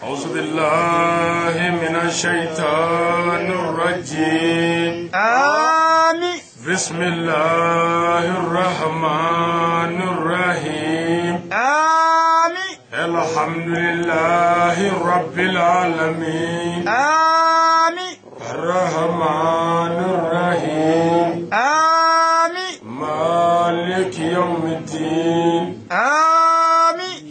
أعوذ بالله من الشيطان الرجيم. آمين. بسم الله الرحمن الرحيم. آمين. الحمد لله رب العالمين. آمين. الرحمن الرحيم. آمين. مالك يوم الدين. آمين.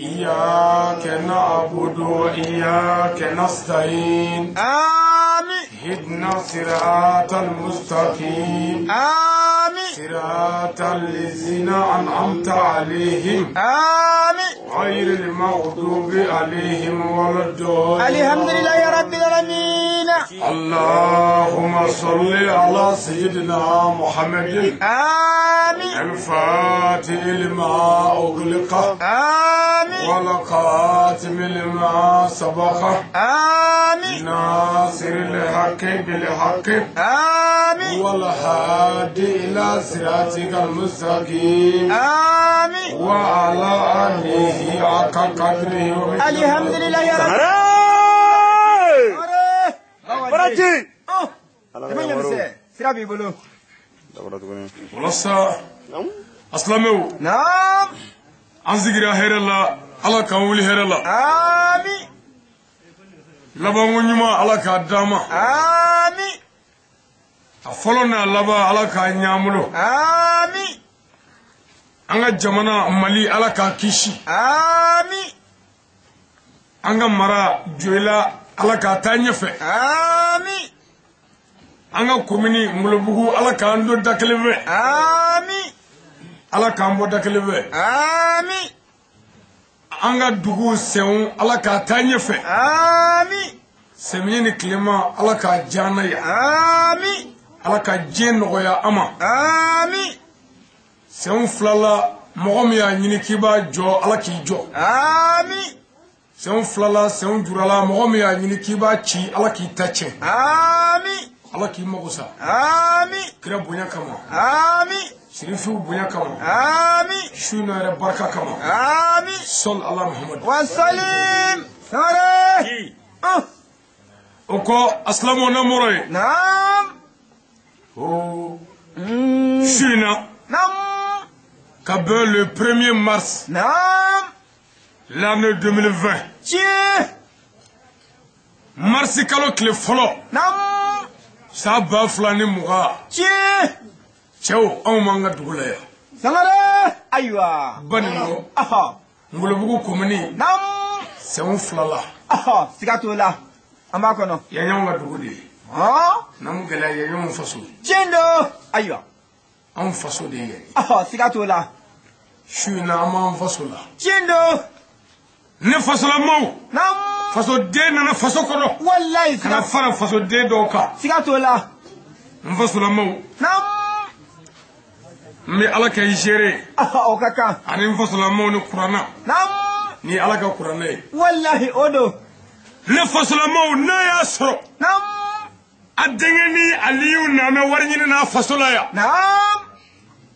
إياك نعبد وإياك نستعين. آمين. اهدنا الصراط المستقيم. آمين. صراط الذين أنعمت عليهم. آمين. غير المغضوب عليهم ولا الضالين. الحمد لله رب العالمين. اللهم صل على سيدنا محمد. آمين. الفاتح لما أغلق. آمين. والخاتم لما سبق. آمين. ناصر الحق بالحق. آمين. والهادي إلى صراطك المستقيم. آمين. وعلى آله حق قدره. الحمد لله يا رب. Baraji. Sira b'i bolo. Walasa asilamɛw. Naam. An sigira hɛrɛ la, Ala k'an wuli hɛrɛ la. Amin. Labanko ɲuman Ala k'a d'an ma. Amin. A fɔlɔ n'a laban Ala k'a ɲ'an bolo. Amin. An ka jamana Mali Ala k'a kisi. Amin. An ka mara Joyila Ala k'a taa ɲɛfɛ. Amin. An ka komini Ngolobugu Ala k'an don da kelen fɛ. Amin. Ala k'an bɔ da kelen fɛ. Amin. An ka dugu sɛnw Ala k'a taa ɲɛfɛ. Amin. Sɛmiyɛ ni tilema Ala k'a diya an na yan. Amin. Ala ka diɲɛ nɔgɔya an ma. Amin. Sɛnw fila la mɔgɔ min y'a ɲini k'i b'a jɔ Ala k'i jɔ. Amin. Sɛnw fila la sɛnw jura la mɔgɔ min y'a ɲini k'i b'a ci Ala k'i ta tiɲɛ. Amin. Ala k'i mago sa. Amin. Kira bonya kama. Amin. Sirifiw bonya kama. Amin. Su in yɛrɛ barika kama. Amin. Sɔl ala Muhammadu. Wasalim. Sare. O kɔ asilamɛw n'an bɔra yen. Naam. O su in na. Naam. Ka bɛn le 1er mars. Naam. L'année 2020. Tiɲɛ. Mars kalo tile fɔlɔ. Naam. San 2020. Tiɲɛ. Cɛw anw m'an ka dugu la yan. Sangare. Ayiwa. Baninɔ. Aha. Ngolobugu komini. Naam. Sɛnw fila la. Aha. Siga t'o la. An b'a kɔnɔ. Yan y'anw ka dugu de ye. Hɔn. N'an gɛlɛya yan y'anw faso. Tiɲɛ don. Ayiwa. Anw faso de ye yan ye. Aha. Siga t'o la. Su in na an b'an faso la. Tiɲɛ don. Ne fasolamaw. Naam. Fasoden nana faso kɔnɔ. Walayi. Ka na fara fasoden dɔw kan. Siga t'o la. N fasolamaw. Naam. N bɛ Ala kɛ n seere ye. O ka kan. Ani n fasolamaw ni kuranna. Naam. Ni Ala ka kuranɛ ye. Walahi o don. Ne fasolamaw n'a y'a sɔrɔ. Naam. A denkɛ ni Aliyu nana wari ɲini n'a faso la yan. Naam.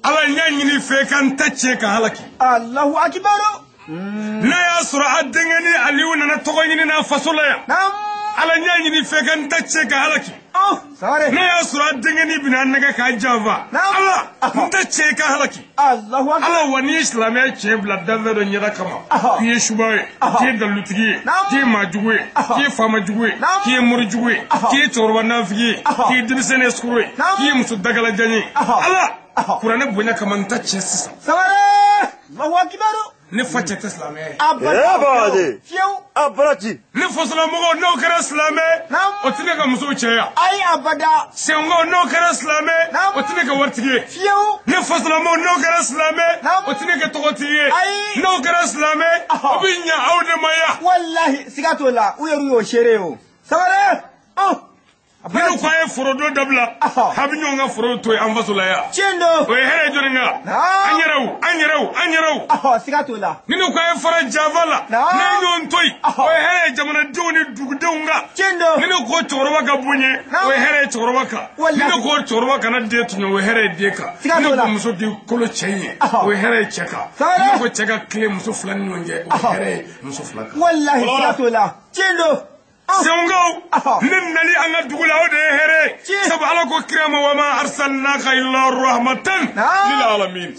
Ala n y'a ɲini fɛ ka n ta tiɲɛ ka halaki. Alahu akibaru. N'a y'a sɔrɔ a denkɛ ni Aliyu nana tɔgɔ ɲini n'a faso la yan. Naam. Ala n y'a ɲini fɛ ka n ta tiɲɛ ka halaki. Sangare. N'a y'a sɔrɔ a denkɛ bɛna nɛgɛ k'a janfa. Naam. Ala n tɛ tiɲɛ ka halaki. Alahu akibaru. Ala wa n'i ye silamɛya tiɲɛ bila danfɛn dɔ ɲɛda kama. K'i ye suba ye. K'i ye dalilutigi ye. K'i ye maajugu ye. K'i ye faamajugu ye. K'i ye morijugu ye. K'i ye cɛkɔrɔba nafigi ye. K'i ye denmisɛnnin sukoro ye. K'i ye muso dagalajan ye. Ala kuranɛ bonya kama n ta tiɲɛ sisan. Sangare. Alahu akibaru. Ne fa cɛ tɛ silamɛ ye. Abadi. Fiyewu. Abaraji. Ne fasolamɔgɔw n'o kɛra silamɛ. Naam. O tɛ ne ka musow cɛya. Ayi abada. Sɛnkaw n'o kɛra silamɛ. Naam. O tɛ ne ka waritigi ye. Fiyewu. Ne fasolamɔgɔw n'o kɛra silamɛ. Naam. O tɛ ne ka tɔgɔtigi ye. Ayi. N'o kɛra silamɛ. O bɛ ɲa aw de ma yan. Walahi siga t'o la u yɛrɛ y'o seere ye o. Sangare. Minnu ko an ye forodon dabila. A bɛ ɲɔgɔn ka foro to yen an faso la yan. Tiɲɛ don. O ye hɛrɛ ye jɔnni kan. An yɛrɛw an yɛrɛw an yɛrɛw. Siga t'o la. Minnu ko an ye fara janfa la. N'an ye ɲɔgɔn to yen. O ye hɛrɛ ye jamanadenw ni dugudenw kan. Tiɲɛ don. Minnu ko cɛkɔrɔba ka bonya. O ye hɛrɛ ye cɛkɔrɔba kan. Minnu ko cɛkɔrɔba kana den tɔɲɔ o ye hɛrɛ ye den kan. Siga t'o la. Minnu ko muso k'i kolo cɛ ɲɛ. O ye hɛrɛ ye cɛ kan. Minnu ko cɛ ka tilen muso fila ni ɲɔgɔn cɛ. O ye hɛrɛ ye muso fila kan. Walahi siga t'o la. Tiɲɛ don. Sɛnkaw ne nali an ka dugu la o de ye hɛrɛ ye sabu Ala ko kira ma wa ma arsalnaka illa rahmatan lil alamin.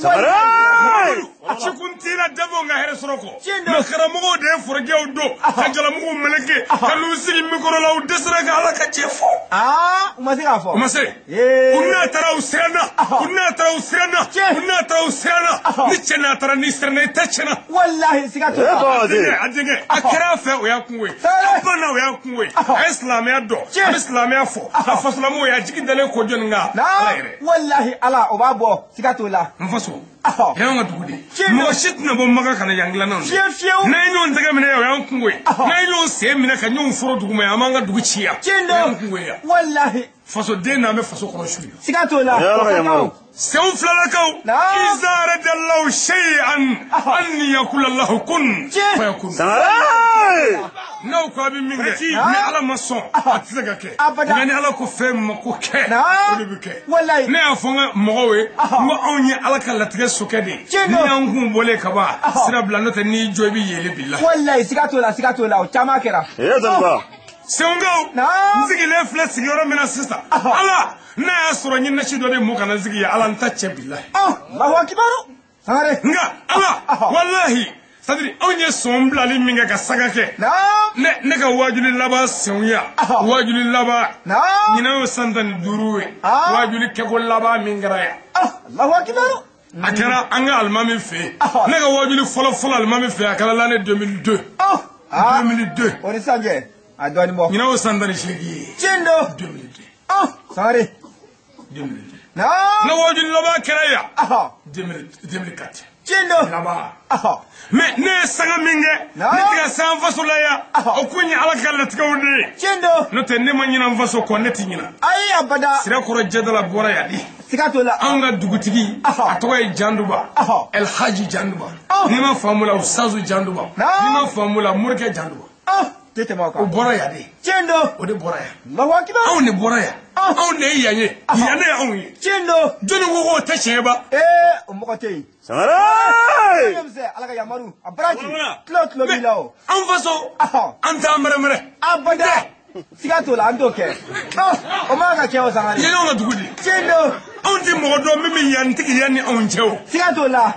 Ci kun t'i la dabɔ ka hɛrɛ sɔrɔ kɔ mɛ karamɔgɔw de ye forojɛw don ka jalamuguw meleke ka n'u sigi mikɔrɔ la u dɛsɛra ka Ala ka cɛ fɔ. U ma se k'a fɔ. U ma se. U n'a taara u siranna. U n'a taara u siranna. U n'a taara u siranna. Ni cɛ n'a taara n'i siranna i tɛ tiɲɛna. Walahi siga t'o la. A denkɛ a kɛra a fɛ o y'a kungo ye. A banna o y'a kungo ye. A ye silamɛya dɔn. A bɛ silamɛya fɔ. A fasolamɔgɔw ye a jigi dalen ko jɔnni kan. Ala yɛrɛ. Walahi Ala o b'a bɔ siga t'o la. N faso. Yan ka dugu de. Mɔgɔ si tɛna bɔ Maka ka na yan dilanna. Fiyewu fiyewu. N'an ye ɲɔgɔn tɛgɛ minɛ yan o y'an kungo ye. N'an ye ɲɔgɔn sen minɛ ka ɲɔgɔn foro duguma yan an b'an ka dugu ci yan. Tiɲɛ don. O y'an kungo ye yan. Walahi. Fasoden n'an bɛ faso kɔnɔ su in. Siga t'o la. Sɛw filalakaw. Iza aradallahu shay'an an yakula lahu kun fayakun. N'aw ko a bɛ min kɛ ni Ala ma sɔn a tɛ se ka kɛ. Nka ni Ala ko fɛn min ma ko kɛ o de bɛ kɛ. Ne y'a fɔ n ka mɔgɔw ye n ko anw ye Ala ka latigɛ sokɛ de ye. Ni y'an kun bɔlen ka ban sira bila n'o tɛ n'i jɔ i bɛ yɛlɛ bi la. Walayi siga t'o la siga t'o la o caman kɛra. Sɛnkaw n sigilen filɛ sigiyɔrɔ min na sisan Ala n'a y'a sɔrɔ n ye nasi dɔ de mun ka na n sigi yan Ala n ta cɛ bi la. Alahu akibaru. Sangare. Nka Ala walahi. C'est-à-dire anw ye sɔn bilali min kɛ ka saga kɛ. Ne ka wajuli laban sɛnwuya. Wajuli laban. Ɲinan y'o san 15 ye. Wajuli kɛko laban min kɛra yan. Alahu akibaru. A kɛra an ka alimami fɛ yen. Ne ka wajuli fɔlɔ fɔlɔ alimami fɛ yen a kɛra l'année 2002. 2002. O ni sisan cɛ a dɔɔnin bɔ. Ɲinan y'o san 18 ye. Tiɲɛ don. 2002. Sangare. 2002. Ne wajuli laban kɛra yan. 2004. Tiɲɛ don. Laban. Mais ne ye sanga min kɛ ne tɛ ka se an faso la yan o kun ye Ala ka latigɛw de ye. Tiɲɛ don. N'o tɛ ne ma ɲinɛ n faso kɔ ne tɛ ɲinɛ. Ayi abada. Sirakɔrɔ Jadala bɔra yan de. Siga t'o la. Anw ka dugutigi a tɔgɔ ye Janduba. Elhaji Janduba. N'i ma faamu la Usazu Janduba. N'i ma faamu la Morikɛ Janduba. Tɛ tɛmɛ o kan. O bɔra yan de. Tiɲɛ don. O de bɔra yan. Alahu akibaru. Anw de bɔra yan. Anw de ye yan ye. Yan de ye anw ye. Tiɲɛ don. Jɔnni ko k'o tɛ tiɲɛ ba. O mɔgɔ tɛ yen. Sangare. Ala ka yamaru a baraji tulo b'i la o. An faso an t'an mɛrɛmɛrɛ. Abada. Siga t'o la an t'o kɛ. O man kan ka kɛ o Sangare. Yan y'anw ka dugu de ye. Tiɲɛ don. Anw tɛ mɔgɔ dɔn min bɛ yan tigiya ni anw cɛ o. Siga t'o la.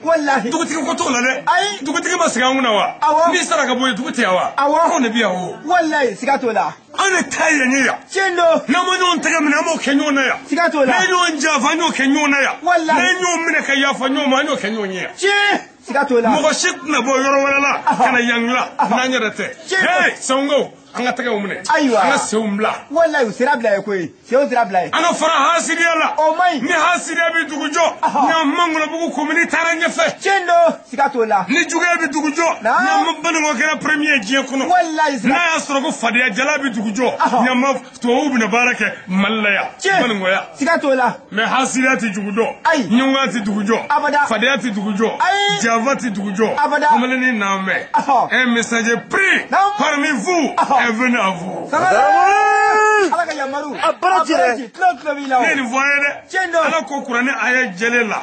Walahi. Dugutigi ko t'o la dɛ. Ayi. Dugutigi ma sigi an kunna wa. Awɔ. N'i sara ka bɔ yen dugu tɛ yan wa. Awɔ. Anw de bɛ yan o. Walahi siga t'o la. Anw de ta ye yan ye yan. Tiɲɛ don. N'an ma ɲɔgɔn tɛgɛ minɛ an b'o kɛ ɲɔgɔn na yan. Siga t'o la. N'an ye ɲɔgɔn janfa an y'o kɛ ɲɔgɔn na yan. Walahi. N'an ye ɲɔgɔn minɛ ka yafa ɲɔgɔn ma an y'o kɛ ɲɔgɔn ye yan. Tiɲɛ. Siga t'o la. Mɔgɔ si tɛna bɔ yɔrɔ wɛrɛ la ka na yan dilan n'an yɛrɛ tɛ. Tiɲɛ. Sɛnkaw an ka tɛgɛw minɛ. Ayiwa. An ka senw bila. Walahi u sera bila ye koyi. Senw sera bila ye. An ka fara hasidiya la. O man ɲi. Ni hasidiya bɛ dugu jɔ. Ɲamankolonbugu komini taara ɲɛfɛ. Tiɲɛ don. Siga t'o la. Ni juguya bɛ dugu jɔ. Ɲamankolon kɛra premier diɲɛ kɔnɔ. Walahi siga. N'a y'a sɔrɔ ko fadenya jala bɛ dugu jɔ. Ɲama tubabuw bɛna baara kɛ Mali la yan. Tiɲɛ. Banikɔya. Siga t'o la. Mais hasidiya tɛ dugu jɔ. Ayi. Ɲɔgɔnya tɛ dugu jɔ. Abada. Fadenya tɛ dugu jɔ. Ayi. Janfa tɛ dugu jɔ. Abada. Kamalennin n'an mɛn. Un messager pris parmi vous est venu à vous. Ala ka yamaru. A baraji dɛ. Tulo b'i la o. Ne ye nin fɔ an ye dɛ. Tiɲɛ don. Ala ko kuranɛ aya jɛlen la.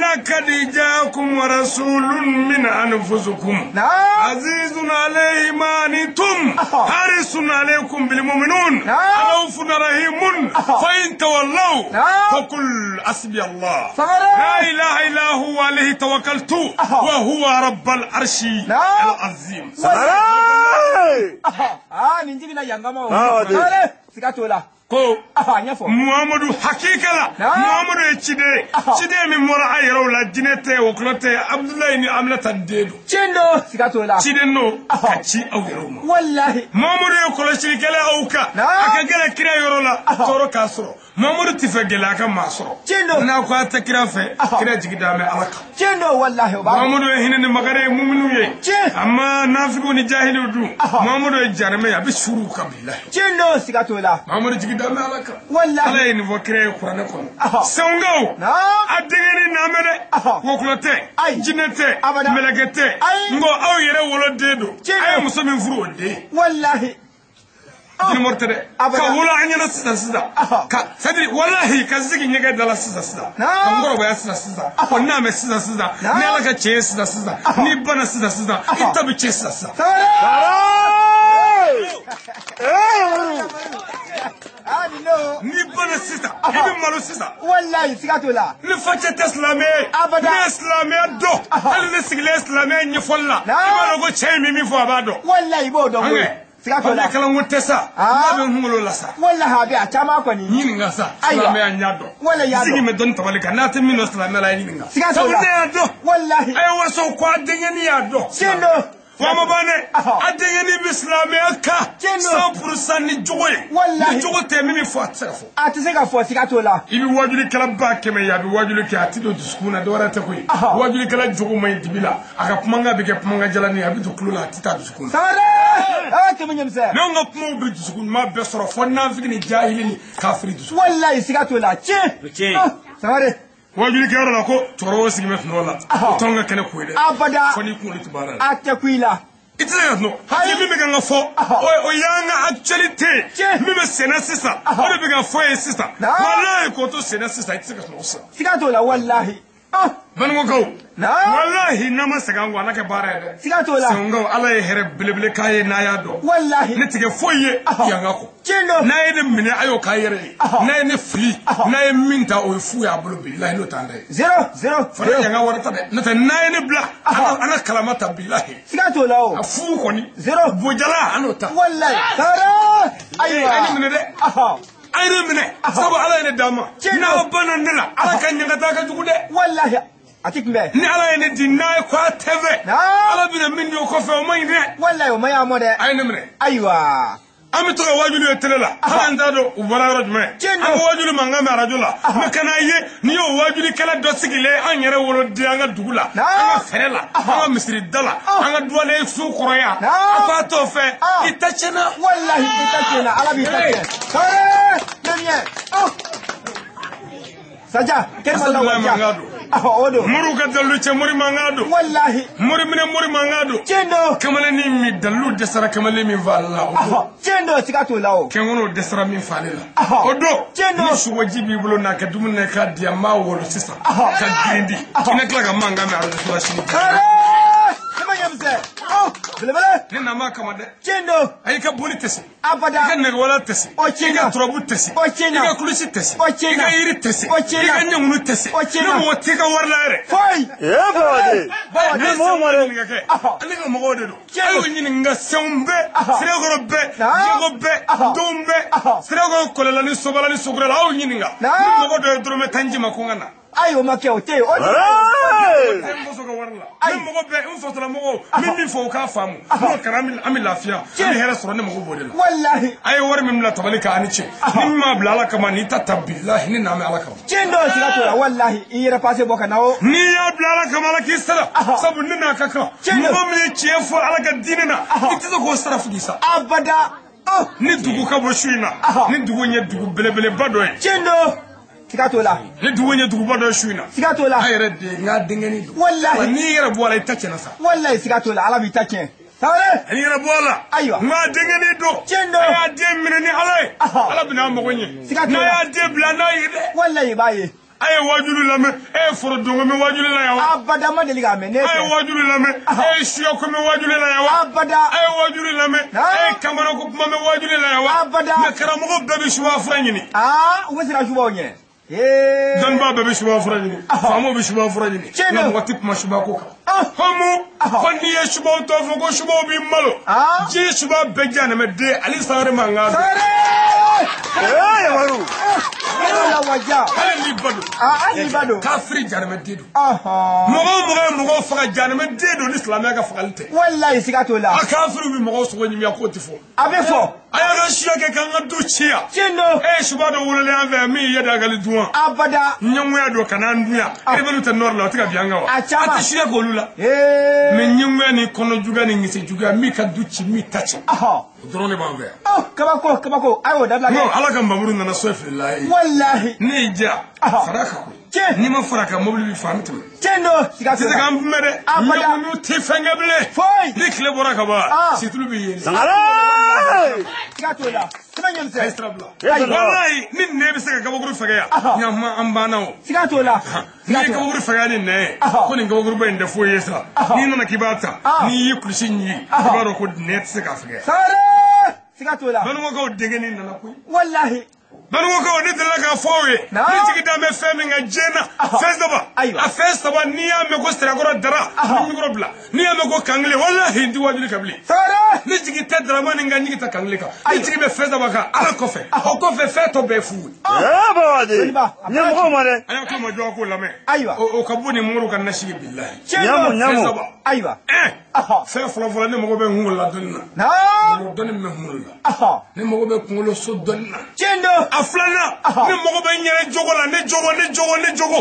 Lakad jaakum rasulun min anfusikum. Azizun alayhi ma anittum. Harisun alaykum bil mu'minun. Raufun rahimun. Fa in tawallaw faqul hasbi Allah. La ilaha illa huwa alayhi tawakkaltu wa huwa rabbal arshi al azim. Nin jiginna yangama o. Siga t'o la. Ko ɲɛfɔ. Muhamadu hakika la. Muhamadu ye ciden ye. Ciden min bɔra a yɛrɛw la jinɛ tɛ wɔkulɔ tɛ Abudulayi ni Aminata den don. Tiɲɛ don. Siga t'o la. Ciden don ka ci aw yɛrɛw ma. Walahi. Muhamadu ye kɔlɔsilikɛla aw kan. A ka gɛlɛn kira yɔrɔ la tɔɔrɔ k'a sɔrɔ. Muhamadu tɛ fɛ gɛlɛya ka maa sɔrɔ. Tiɲɛ don. N'a ko a tɛ kira fɛ kira jigi dalen bɛ Ala kan. Tiɲɛ don walahi o b'a. Muhamadu ye hinɛ ni makari ye muminu ye. Tiɲɛ. Amma nafigiw ni jahiliw dun. Muhamadu ye jarimɛ ye a bɛ suuru kan bilahi. Tiɲɛ don siga t'o la. Muhamadu jigi dalen bɛ Ala kan. Walahi. Ala ye nin fɔ kira ye kuranɛ kɔnɔ. Sɛnkaw. A denkɛnin n'an mɛn dɛ. Wɔkulɔ tɛ. Jinɛ tɛ. Mɛlɛkɛ tɛ. N ko aw yɛrɛ woloden don. A ye muso min furu o den. Walahi. Jinɛmɔri tɛ dɛ. Ka wolo an ɲɛna sisan sisan. Ka c'est à dire walahi ka sigi ɲɛgɛn da la sisan sisan. Ka n kɔrɔbaya sisan sisan. Ko n'a mɛn sisan sisan. Ni Ala ka cɛ ye sisan sisan. N'i banna sisan sisan. I ta bɛ cɛ sisan sisan. malo sisan. Walayi siga t'o la. Ni facɛ tɛ silamɛ ye. Abada. Ne ye silamɛya dɔn. Hali ne sigilen silamɛya ɲɛfɔli la. Naam. I b'a dɔn ko cɛ in bɛ min fɔ a b'a dɔn. Walayi i b'o dɔn koyi. Siga t'o la. Papiye kalanko tɛ sa. Ah. N'a bɛ n kunkolo la sa. Walahi a bɛ a caman kɔni. Ɲininka sa. Ayiwa. Silamɛya n y'a dɔn. Walayi i y'a dɔn. Sigi bɛ dɔnni tabali kan n'a tɛ min dɔn silamɛya la a ye ɲininka. Siga t'o Sabu la. ne y'a dɔn. Walahi. A ye waso ko a denkɛnin y'a dɔn. Tiɲɛ don. Wa ma ban dɛ. Ahɔ. A denkɛnin bɛ silamɛya kan. Tiɲɛ don. 100% ni jogo ye. Walahi. Ni jogo tɛ min bɛ fɔ a tɛ se ka fɔ. A tɛ se ka fɔ siga t'o la. I bɛ wajulikɛla 100 000 ye a bɛ wajuli kɛ a tɛ don dusukun na dɔwɛrɛ tɛ koyi. Ahɔ. Wajulikɛla jogo man ɲi dibi la a ka kumakan bɛ kɛ kumakan jalanin ye a bɛ don tulo la a tɛ taa dusukun na. Sangare. Aa kɛmɛ ɲɛmisɛn. N'anw ka kumaw bɛ dusukun ɲuman bɛɛ sɔrɔ fɔ nafigi ni jahili ni kafiri dusukun. Walayi siga t'o la. Tiɲɛ. Tiɲɛ. Ah, Sangare. Wajulikɛyɔrɔ la ko cɛkɔrɔbaw sigilen bɛ sunɔgɔ la. Ahɔ. O t'anw ka kɛnɛ ko ye dɛ. Abada. Fɔ n'i kunkolo tɛ baara la. A tɛ ku i la. I tɛ se ka sunɔgɔ. Hali min bɛ kan ka fɔ Ahɔ. o y'an ka actualité ye. Tiɲɛ. Min bɛ senna sisan Ahɔ. o de bɛ ka fɔ ye sisan. Naam. Walayi k'o to senna sisan i tɛ se ka sunɔgɔ sisan. Siga t'o la walahi. Ah. Banikɔkaw. Naam. Walahi n'an ma segin an kɔ ala kɛ baara ye dɛ. Siga t'o la. Sɛnɛkaw ala ye hɛrɛ belebele k'a ye n'a y'a dɔn. Walahi. Ne tigɛ foyi ye Ahɔ. yanga kɔ. Tiɲɛ don. N'a ye ne minɛ a y'o k'a yɛrɛ ye. Ahɔ. N'a ye ne fili Ahɔ. n'a ye min ta o ye fu ye a bolo bilahi n'o t'an ta ye. 0 0 Fana 0. yanga wari ta dɛ. N'o tɛ n'a ye ne bila an Ahɔ. ka an ka kalama ta bilahi. Siga t'o la o. A fu kɔni. 0. Bojala an n'o ta. Walayi. Sangare. Ayiwa. A ye ne minɛ dɛ. Ahɔ. A ye ne minɛ. Sabu ala ye ne d'a ma. Tiɲɛ don. N'aw banna ne la ala ka ɲangata ka jugu dɛ. Walahi. A ti kunbɛn. Ni ala ye ne di n'a ye ko a tɛ fɛ. Naam. Ala bɛna min di o kɔfɛ o man ɲi dɛ. Walayi o ma ɲi a mɔ dɛ. A ye ne minɛ. Ayiwa. An bɛ to ka wajuli ye télé la hali an t'a dɔn u bɔra yɔrɔ jumɛn. Tiɲɛ don. An bɛ wajuli mankan mɛn arajo la. Mɛ ka n'a ye n'i y'o wajulikɛla dɔ sigilen an yɛrɛ woloden an ka dugu la. Naam. An ka fɛrɛ la. An ka misiri da la. An ka duwalen su kɔrɔ yan. Naam. A b'a t'o fɛ. Ah. I ta tiɲɛna. Walahi i ta tiɲɛna ala b'i ta tiɲɛ. Sangare. Ne ɲɛ. Ah. Saja. Kɛnɛma la Asadulayi waja. mankan don. Ahɔ o don. Moriw ka dalilu cɛ mori mankan don. Walahi. Mori minɛ mori mankan don. Tiɲɛ don. Kamalennin min dalilu dɛsɛra kamalen min faali la o don. Ahɔ. Tiɲɛ don siga t'o la o. Kɛnkɔnɔw dɛsɛra min faali la. Ahɔ. O don. Tiɲɛ don. Ni sogoji b'i bolo n'a kɛ dumuni na i k'a di yan n b'a wolo sisan. Ahɔ. Ka girin di. Ahɔ. I na tila ka mankan mɛn arajo la sini. Sangare. Kɛmɛ ɲɛmisɛn. Ah. Belebele. Ne na m'a kama dɛ. Tiɲɛ don. A y'i ka boli tɛ se. I Abada. ka nɛgɛwala tɛ se. O tiɲɛ I ka na. turabu tɛ se. O tiɲɛ na. I ka kulusi tɛ se. O tiɲɛ I na. ka yiri tɛ se. O tiɲɛ I na. ka ɲɛŋunu tɛ se. O tiɲɛ na. Ni mɔgɔ t'i ka wari la yɛrɛ. Foyi. Ee Bawadi. Ba, Ni mɔgɔ ma dɛ. ɲininka kɛ. Ahɔ. Ale ka mɔgɔw de don. Tiɲɛ A y'o don. ɲininka sɛnw bɛɛ, Ahɔ. sirakɔrɔ bɛɛ, Naam. jɛgɔ bɛɛ, Ahɔ. donw bɛɛ, Ahɔ. sirakɔrɔ kɔlɛla ni sobala ni sokurala, aw ɲininka. Naam. Ni mɔgɔ dɔ ye dɔrɔmɛ tan ji ma ko n ka na. Ayi o ma kɛ o tɛ yen. O tɛ yen. Ee. N faso ka wari la. Ayi. Ni mɔgɔ bɛɛ, n fasolamɔgɔw, n bɛ min fɔ u k'a faamu. N'o kɛra an bɛ lafiya, an bɛ hɛrɛ sɔrɔ, ne mago b'o de la. Walahi. A ye wari min bila tabali kan a ni ce. Ni min m'a bila ala kama n'i ta ta bilahi ni na mɛn ala kama. Tiɲɛ don siga t'o la walahi i yɛrɛ pase bɔ ka na o. N'i y'a bila ala kama ala k'i sara. Ahɔ. Sabu ne n'a ka kan. Tiɲɛ don. Mɔgɔ min ye tiɲɛ fɔ ala ka diinɛ na, Ahɔ. i tɛ se k'o sara fo k'i sa. Abada. Ah. Ni dugu ka bɔ su in na, Ahɔ. ni dugu in ye dugu belebeleba dɔ ye, Tiɲɛ don. Siga t'o la. ni dugu in ye duguba dɔ ye su in na, Siga t'o la. a yɛrɛ de n ka denkɛnin don. Walahi. Wa n'i yɛrɛ bɔ a la i ta tiɲɛna sa. Walahi siga t'o la ala b'i ta tiɲɛ. Sangare. N'i yɛrɛ bɔ a la. Ayiwa. N ka denkɛnin don. Tiɲɛ don. A y'a den minɛ ni ala ye. Ahɔ. Ala bɛna a mago ɲɛ. Siga t'o N'a la. y'a den bila n'a ye dɛ. Walahi i b'a ye. A ye wajulu lamɛn, e ye forodonko mɛn wajulu la yan wa? Abada ma deli k'a mɛn ne A ye fɛ. wajulu lamɛn, e ye suyako mɛn wajulu la yan wa? Abada. A ye wajulu lamɛn, Naam. e ye kamanako kuma mɛn wajulu la yan wa? Abada. Mɛ karamɔgɔ bɛɛ bɛ suba fura ɲini. Aa u bɛ siran subaw ɲɛ. Ee. Dɔnnibaa bɛɛ bɛ suba fura ɲini. Ahɔ. Faamaw bɛ suba fura ɲini. Tiɲɛ Nka don. mɔgɔ tɛ kuma suba ko kan. Ah. Hamu, Ahɔ. ko n'i ye subaw tɔ fɔ ko subaw b'i malo. Ah. Diɲɛ suba bɛɛ jahanamɛ ale sangare mankan don. Sangare. Ee Yamaru. Kɛnɛ la waja. Hali n'i ba don. Aa hali n'i ba don. Kafiri jahanamɛ don. Ɔhɔn. Mɔgɔ o mɔgɔ ye mɔgɔw faga jahanamɛ don ni silamɛya ka fagali tɛ. Walahi siga t'o la. A kafiriw bɛ mɔgɔw sogo ɲimi a k'o tɛ fɔ. A bɛ fɔ. A y'a ka siya kɛ k'an ka du ci yan. Tiɲɛ don. E ye suba dɔ wololen an fɛ yan min ye dagali dun wa? Abada. Ɲɛngoya don ka n'an dun yan. Rebelle tɛ nɔrɔ la o tɛ ka bin an kan wa? A caman. A tɛ siya k'olu la. Ee. Mɛ ɲɛngoya ni kɔnɔjuguya ni ŋisijuguya min ka du ci min ta ci. Ɔhɔn. O dɔrɔn de b'an fɛ yan. Ɔ kabako kabako a y'o dabila Non, kɛ. Ala ka mamuru nana so filila ye. Walahi. Ne y'i diya. Ahɔ. Fara kan koyi. Tiɲɛ. N'i ma fara kan mobili bɛ fa an bɛ tɛmɛ. Tiɲɛ don siga Tɛ t'o se la. k'an kunbɛn dɛ. Abada. Ɲɛngoya tɛ fɛn kɛ bilen. Foyi. Ni tile bɔra ka ban. Ah. Situlu bɛ yelen. Sangare. Siga t'o la. Sɛbɛn A ye ɲɛmisɛn. sira bila. Ayi. Walayi ni nɛn bɛ se ka kabakuru fɛgɛya. Ahɔ. Ɲama an banna o. Siga t'o la. N'i Siga ye t'o la. kabakuru fɛgɛya ni nɛn ye. Ahɔ. Ko nin kabakuruba in tɛ foyi ye sa. Ahɔ. N'i nana k'i b'a ta. Ah. N'i y'i kulusi ɲigi. I Ahɔ. b'a dɔn ko nɛn tɛ se k'a fɛgɛya. Sangare. Siga t'o la. Balimakaw denkɛnin nana koyi. Walahi. Banukokaw ne delila k'a fɔ aw ye ne jigi da bɛ fɛn min kan diɲɛ na fɛn saba a fɛn saba n'i y'a mɛn ko Sirakɔrɔ Dara n bɛ mikoro bila n'i y'a mɛn ko Kankelen walahi n tɛ wajuli kɛ bilen ne jigi tɛ Daramani kan n jigi tɛ Kankelen kan ne jigi bɛ fɛn saba kan Ala kɔfɛ o kɔfɛ fɛn tɔ bɛɛ ye fu ye. Ɲɛmɔgɔw ma dɛ. A y'a to ma jɔ a k'o lamɛn. Ayiwa. O ka bon ni moriw ka nasigi bilahi. Ɲamu ɲamu. Fɛn saba. Ayiwa. Fɛn fɔlɔ fɔlɔ ne mago bɛ n kunkolo la dɔnni na. Dɔnni min bɛ n kunkolo la. Ne mago bɛ kunkolo so dɔnni na. Tiɲɛ don. A filanan ne mago bɛ n yɛrɛ jogo la ne jogo ne jogo ne jogo.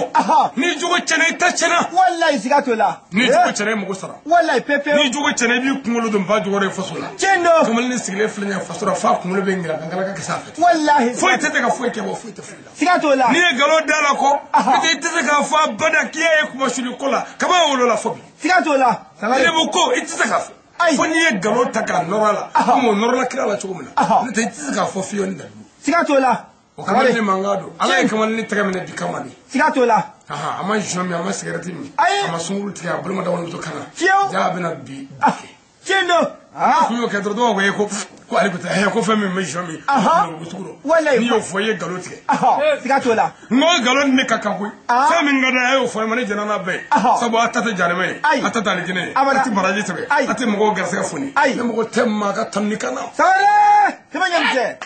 Ni jogo tiɲɛna i ta tiɲɛna. Walayi siga t'o la. Ni jogo tiɲɛna i mago sara. Walayi pepewu. Ni jogo tiɲɛna i b'i kunkolo don ba jukɔrɔ ye faso la. Tiɲɛ don. Kamalen sigilen filɛ nin ye faso la f'a kunkolo bɛ ŋiran ka galaka kisɛ a fɛ. Walayi. Foyi tɛ se ka foyi kɛ wa foyi tɛ foyi la. Siga t'o la. N'i ye nkalon da la kɔ. N'o tɛ i tɛ se k'a fɔ abada k'i y'a ye kumasuli ko la kaba wolo la fo bi. Siga t'o la. Lebu ko i tɛ se k'a fɔ. Fo n'i ye nkalon ta k'a nɔrɔ a la. Komi o nɔrɔla kira la cogo min na. N'o tɛ i tɛ se k'a fɔ fiyewu ni dalilu. Siga t'o la. O kamalen mankan don. Ala ye kamalen tɛgɛ minɛ bi kama de. Siga t'o la. A ma jɔn min a ma sigɛrɛti min. A ma sunkuru tigɛ a bolo ma da walimuso kan na. Fiyewu. Ja a bɛna bi. Tiɲɛ don. Kun y'o kɛ dɔrɔn dɔw b'a fɔ ko ko ale ko tɛ ko fɛn min bɛ jɔn min. Walayi. N'i y'o fɔ i ye nkalon tigɛ. Siga t'o la. N ko nkalon ni ne ka kan koyi. Fɛn min ka d'a ye a y'o fɔ ne ma ne jɛnna n'a bɛɛ ye. Sabu a ta tɛ janimɛ ye. A ta tɛ alijinɛ ye. A tɛ baraji sɛbɛn. A tɛ mɔgɔw garisɛgɛ foni. Ne mago tɛ maa ka tanuni kan na. Sangare. Sɛbɛn ɲɛ cɛ.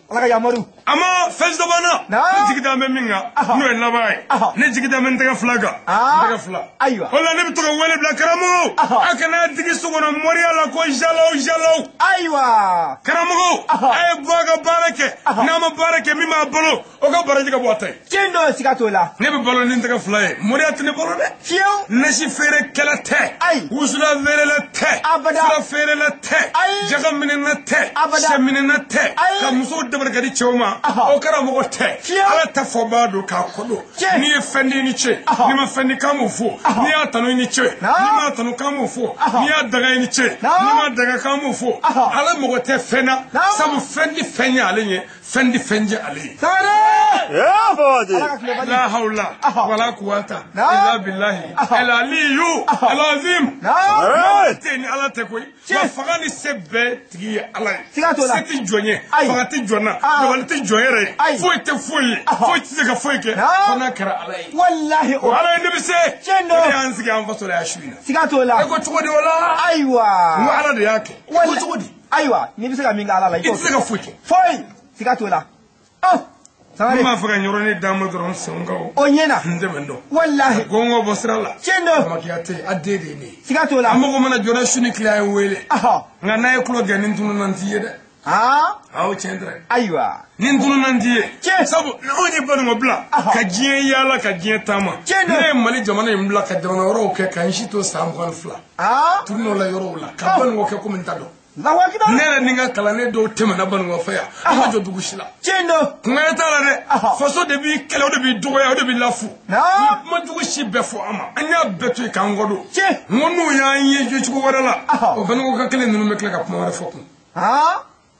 Ala ka yamaru. A ma fɛn sabanan. Ne jigi da bɛ min kan n'o ye laban ye. Ne jigi da bɛ n tɛgɛ fila kan. N tɛgɛ fila. Ayiwa. O la ne bɛ to ka wele bila karamɔgɔw. A kana digi so kɔnɔ moriya la ko jalaw jalaw. Ayiwa. Karamɔgɔw a ye bɔ a ka baara kɛ. N'a ma baara kɛ min b'a balo o ka baraji ka bɔ a ta ye. Tiɲɛ don siga t'o la. Ne bɛ balo ni n tɛgɛ fila ye. Moriya tɛ ne balo dɛ. Fiyewu. Nasi feere kɛlɛ tɛ. Ayi. Wusula feerela tɛ. Abada. Fura feerela tɛ. Ayi. Jaga minɛna tɛ. Abada. Sɛ minɛna tɛ. Ayi. Ka musow dabali ka di cɛw ma. O karamɔgɔ tɛ. Ala ta fɔbaa don k'a kɔ don. N'i ye fɛn di i ni ce. N'i ma fɛn di k'an b'o fo. N'i y'a tanu i ni ce. N'i m'a tanu k'an b'o fo. N'i y'a daga i ni ce. N'i m'a daga k'an b'o fo. Ala mɔgɔ tɛ fɛn na. Sabu fɛn di fɛn ye ale ye. Fɛn di fɛn jɛ ale ye. Sangare. La hawla wala quwwata illa billahi el aliyu el azim. Tɛ ni Ala tɛ koyi. Wa fanga ni se bɛɛ tigi ye Ala ye. Siga t'o la. Se tɛ jɔn ye. Fanga tɛ jɔn na. Dabali tɛ jɔn yɛrɛ ye. Foyi tɛ foyi ye. Foyi tɛ se ka foyi kɛ. Fo n'a kɛra Ala ye. Walahi. O Ala ye ne bɛ se. Tiɲɛ don. O de y'an sigi an faso la yan su in na. Siga t'o la. E ko cogo di o la? Ayiwa. N ko Ala de y'a kɛ. Ko cogo di? Ayiwa n'i bɛ se ka min kɛ Ala la i tɛ se ka foyi kɛ. Foyi. Siga t'o la. N b'a fɛ ka yɔrɔnin d'a ma dɔrɔn sen kan o. O ɲɛna. N dɛmɛ dɔn. Walahi. Gɔngɔn bɔ sira la. Tiɲɛ don. Makiya tɛ yen a den de ye ne ye. Siga t'o la. An mago mana jɔ dɛ su ni tile a ye n wele. Nka n'a ye tulo gɛn ni n tununna n t'i ye dɛ. Awɔ tiɲɛ tɛ. Ayiwa. Ni n tununna n t'i ye. Tiɲɛ. Sabu anw ye Banikɔ bila. Ka diɲɛ yaala ka diɲɛ taama. Tiɲɛ don. Ne ye Mali jamana in bila ka jamana wɛrɛw kɛ ka n si to san 22. Tournée la yɔrɔw la ka Banikɔ kɛ komi n t'a dɔn. Ne yɛrɛ ni n ka kalanden dɔw tɛmɛna Banikɔ fɛ yan. An ma jɔ dugu si la. Tiɲɛ don. Kungoya t'a la dɛ. Faso de b'i kɛlɛ o de b'i dɔgɔya o de b'i lafu. Kuma jugu si bɛɛ fɔ an ma. An y'a bɛɛ to yen k'an kɔ don. Tiɲɛ. N ko n'u y'an ye cogo wɛrɛ la. O Banikɔ ka kelen ninnu bɛ tila ka kuma wɛrɛ fɔ kun.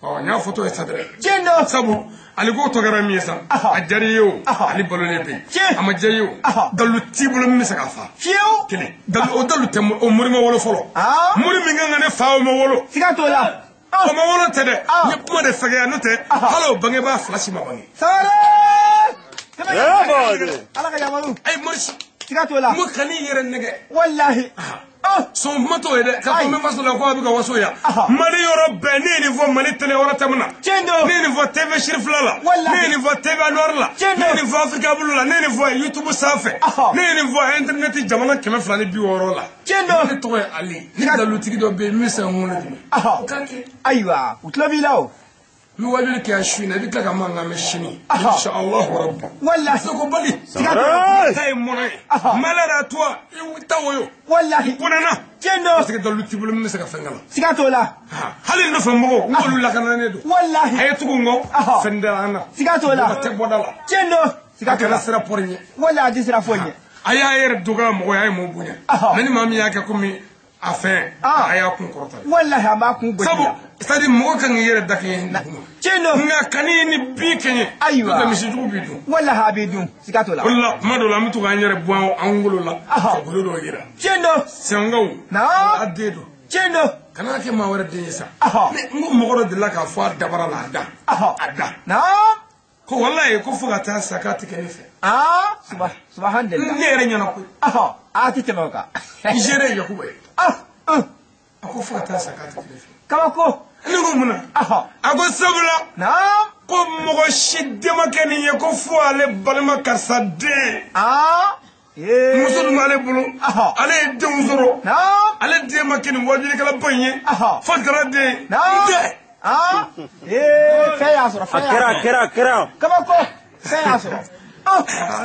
Ɔ n y'a fɔ tɔ ye sa dɛ. Tiɲɛ don. Sabu ale ko tɔ kɛra min ye sa. A diyara i ye o. Ale balolen bɛ yen. Tiɲɛ. A ma diya i ye o. Dalu t'i bolo min bɛ se k'a fa. Fiyewu. Kelen. O dalu tɛ o mori ma wolo fɔlɔ. Mori min kan ka ne fa o ma wolo. Siga t'o la. O ma wolo tɛ dɛ. N ye kuma de fɛgɛya n'o tɛ. Hali o bangebaa fila si ma bange. Sangare. Ala ka yamaru. Ayi mori si. Siga t'o la. N ko kan'i yɛrɛ nɛgɛ. Walahi. Sɔn kuma t'o ye dɛ. K'a fɔ n bɛ faso la ko a bɛ ka waso yan. Mali yɔrɔ bɛɛ ne ye nin fɔ Mali télé yɔrɔ tɛmɛ na. Tiɲɛ don. Ne ye nin fɔ TV Sirifila la. Walahi. Ne ye nin fɔ TV Anwar la. Tiɲɛ don. Ne ye nin fɔ Africa Blue la. Ne ye nin fɔ YouTube sanfɛ. Ne ye nin fɔ internet jamana 260 la. Tiɲɛ don. Ne tɔgɔ ye Ali. Ni dalutigi dɔ bɛ yen min bɛ se ka n kunkolo dimi. O k'a kɛ. Ayiwa u tulo b'i la o. N bɛ wajuli kɛ yan su in na i bɛ tila ka mankan mɛn sini. Inshallah rabbi. Walahi. Seko bali. Siga t'o la. Ta ye mɔnɛ ye. Malheur à toi. I ta woyo. Walahi. Kɔnɔna. Tiɲɛ don. Parce que dalu t'i bolo min bɛ se ka fɛn k'a la. Siga t'o la. Hali nɔfɛ mɔgɔw n k'olu lakananen don. Walahi. A ye tugu n kɔ. Fɛn tɛ an na. Siga t'o la. Mɔgɔ tɛ bɔda la. Tiɲɛ don. Siga t'o la. A kana sira pɔri ɲɛ. Walahi a tɛ sira foyi ɲɛ. A y'a yɛrɛ dɔgɔya mɔgɔ ye a ye mɔgɔ bonya. Mais ni maa min y'a kɛ komi a fɛn. A y'a kun kɔrɔta. Walahi a b'a kun gosi. Sabu c'est à dire mɔgɔ kan k'i yɛrɛ da kɛɲɛ duguma. Tiɲɛ don. Nka kan'i ni bin kɛɲɛ. Ayiwa. N'o tɛ misijugu b'i dun. Walahi a b'i dun. Siga t'o la. O de la kuma dɔw la an bɛ to k'an yɛrɛ bɔ an wolo la. Ka golo dɔw yira. Tiɲɛ don. Sɛnkaw. Naamu. A den don. Tiɲɛ don. Kana kɛ maa wɛrɛ den ye sa. Ne n ko mɔgɔ dɔ delila k'a fɔ a dabara la a da. A da. Naamu. Ko walayi ko fo ka taa sa k'a tɛ kɛ ne fɛ. Aa subhanallah. Ne yɛrɛ ɲɛna koyi. A tɛ tɛmɛ o kan. N géré Yakuba ye. A ko fo ka taa sa k'a tɛ kɛ ne fɛ. Kabako. Ne ko mun na? A ko sabula. Naam. Ko mɔgɔ si den ma kɛ nin ye ko fo ale balima karisa den. Muso dun b'ale bolo. Ale ye denw sɔrɔ. Naam. Ale den ma kɛ nin wajulikɛlaba in ye. Fo Dara den. Naam. N tɛ. Fɛn y'a sɔrɔ. A kɛra a kɛra a kɛra. Kabako fɛn y'a sɔrɔ.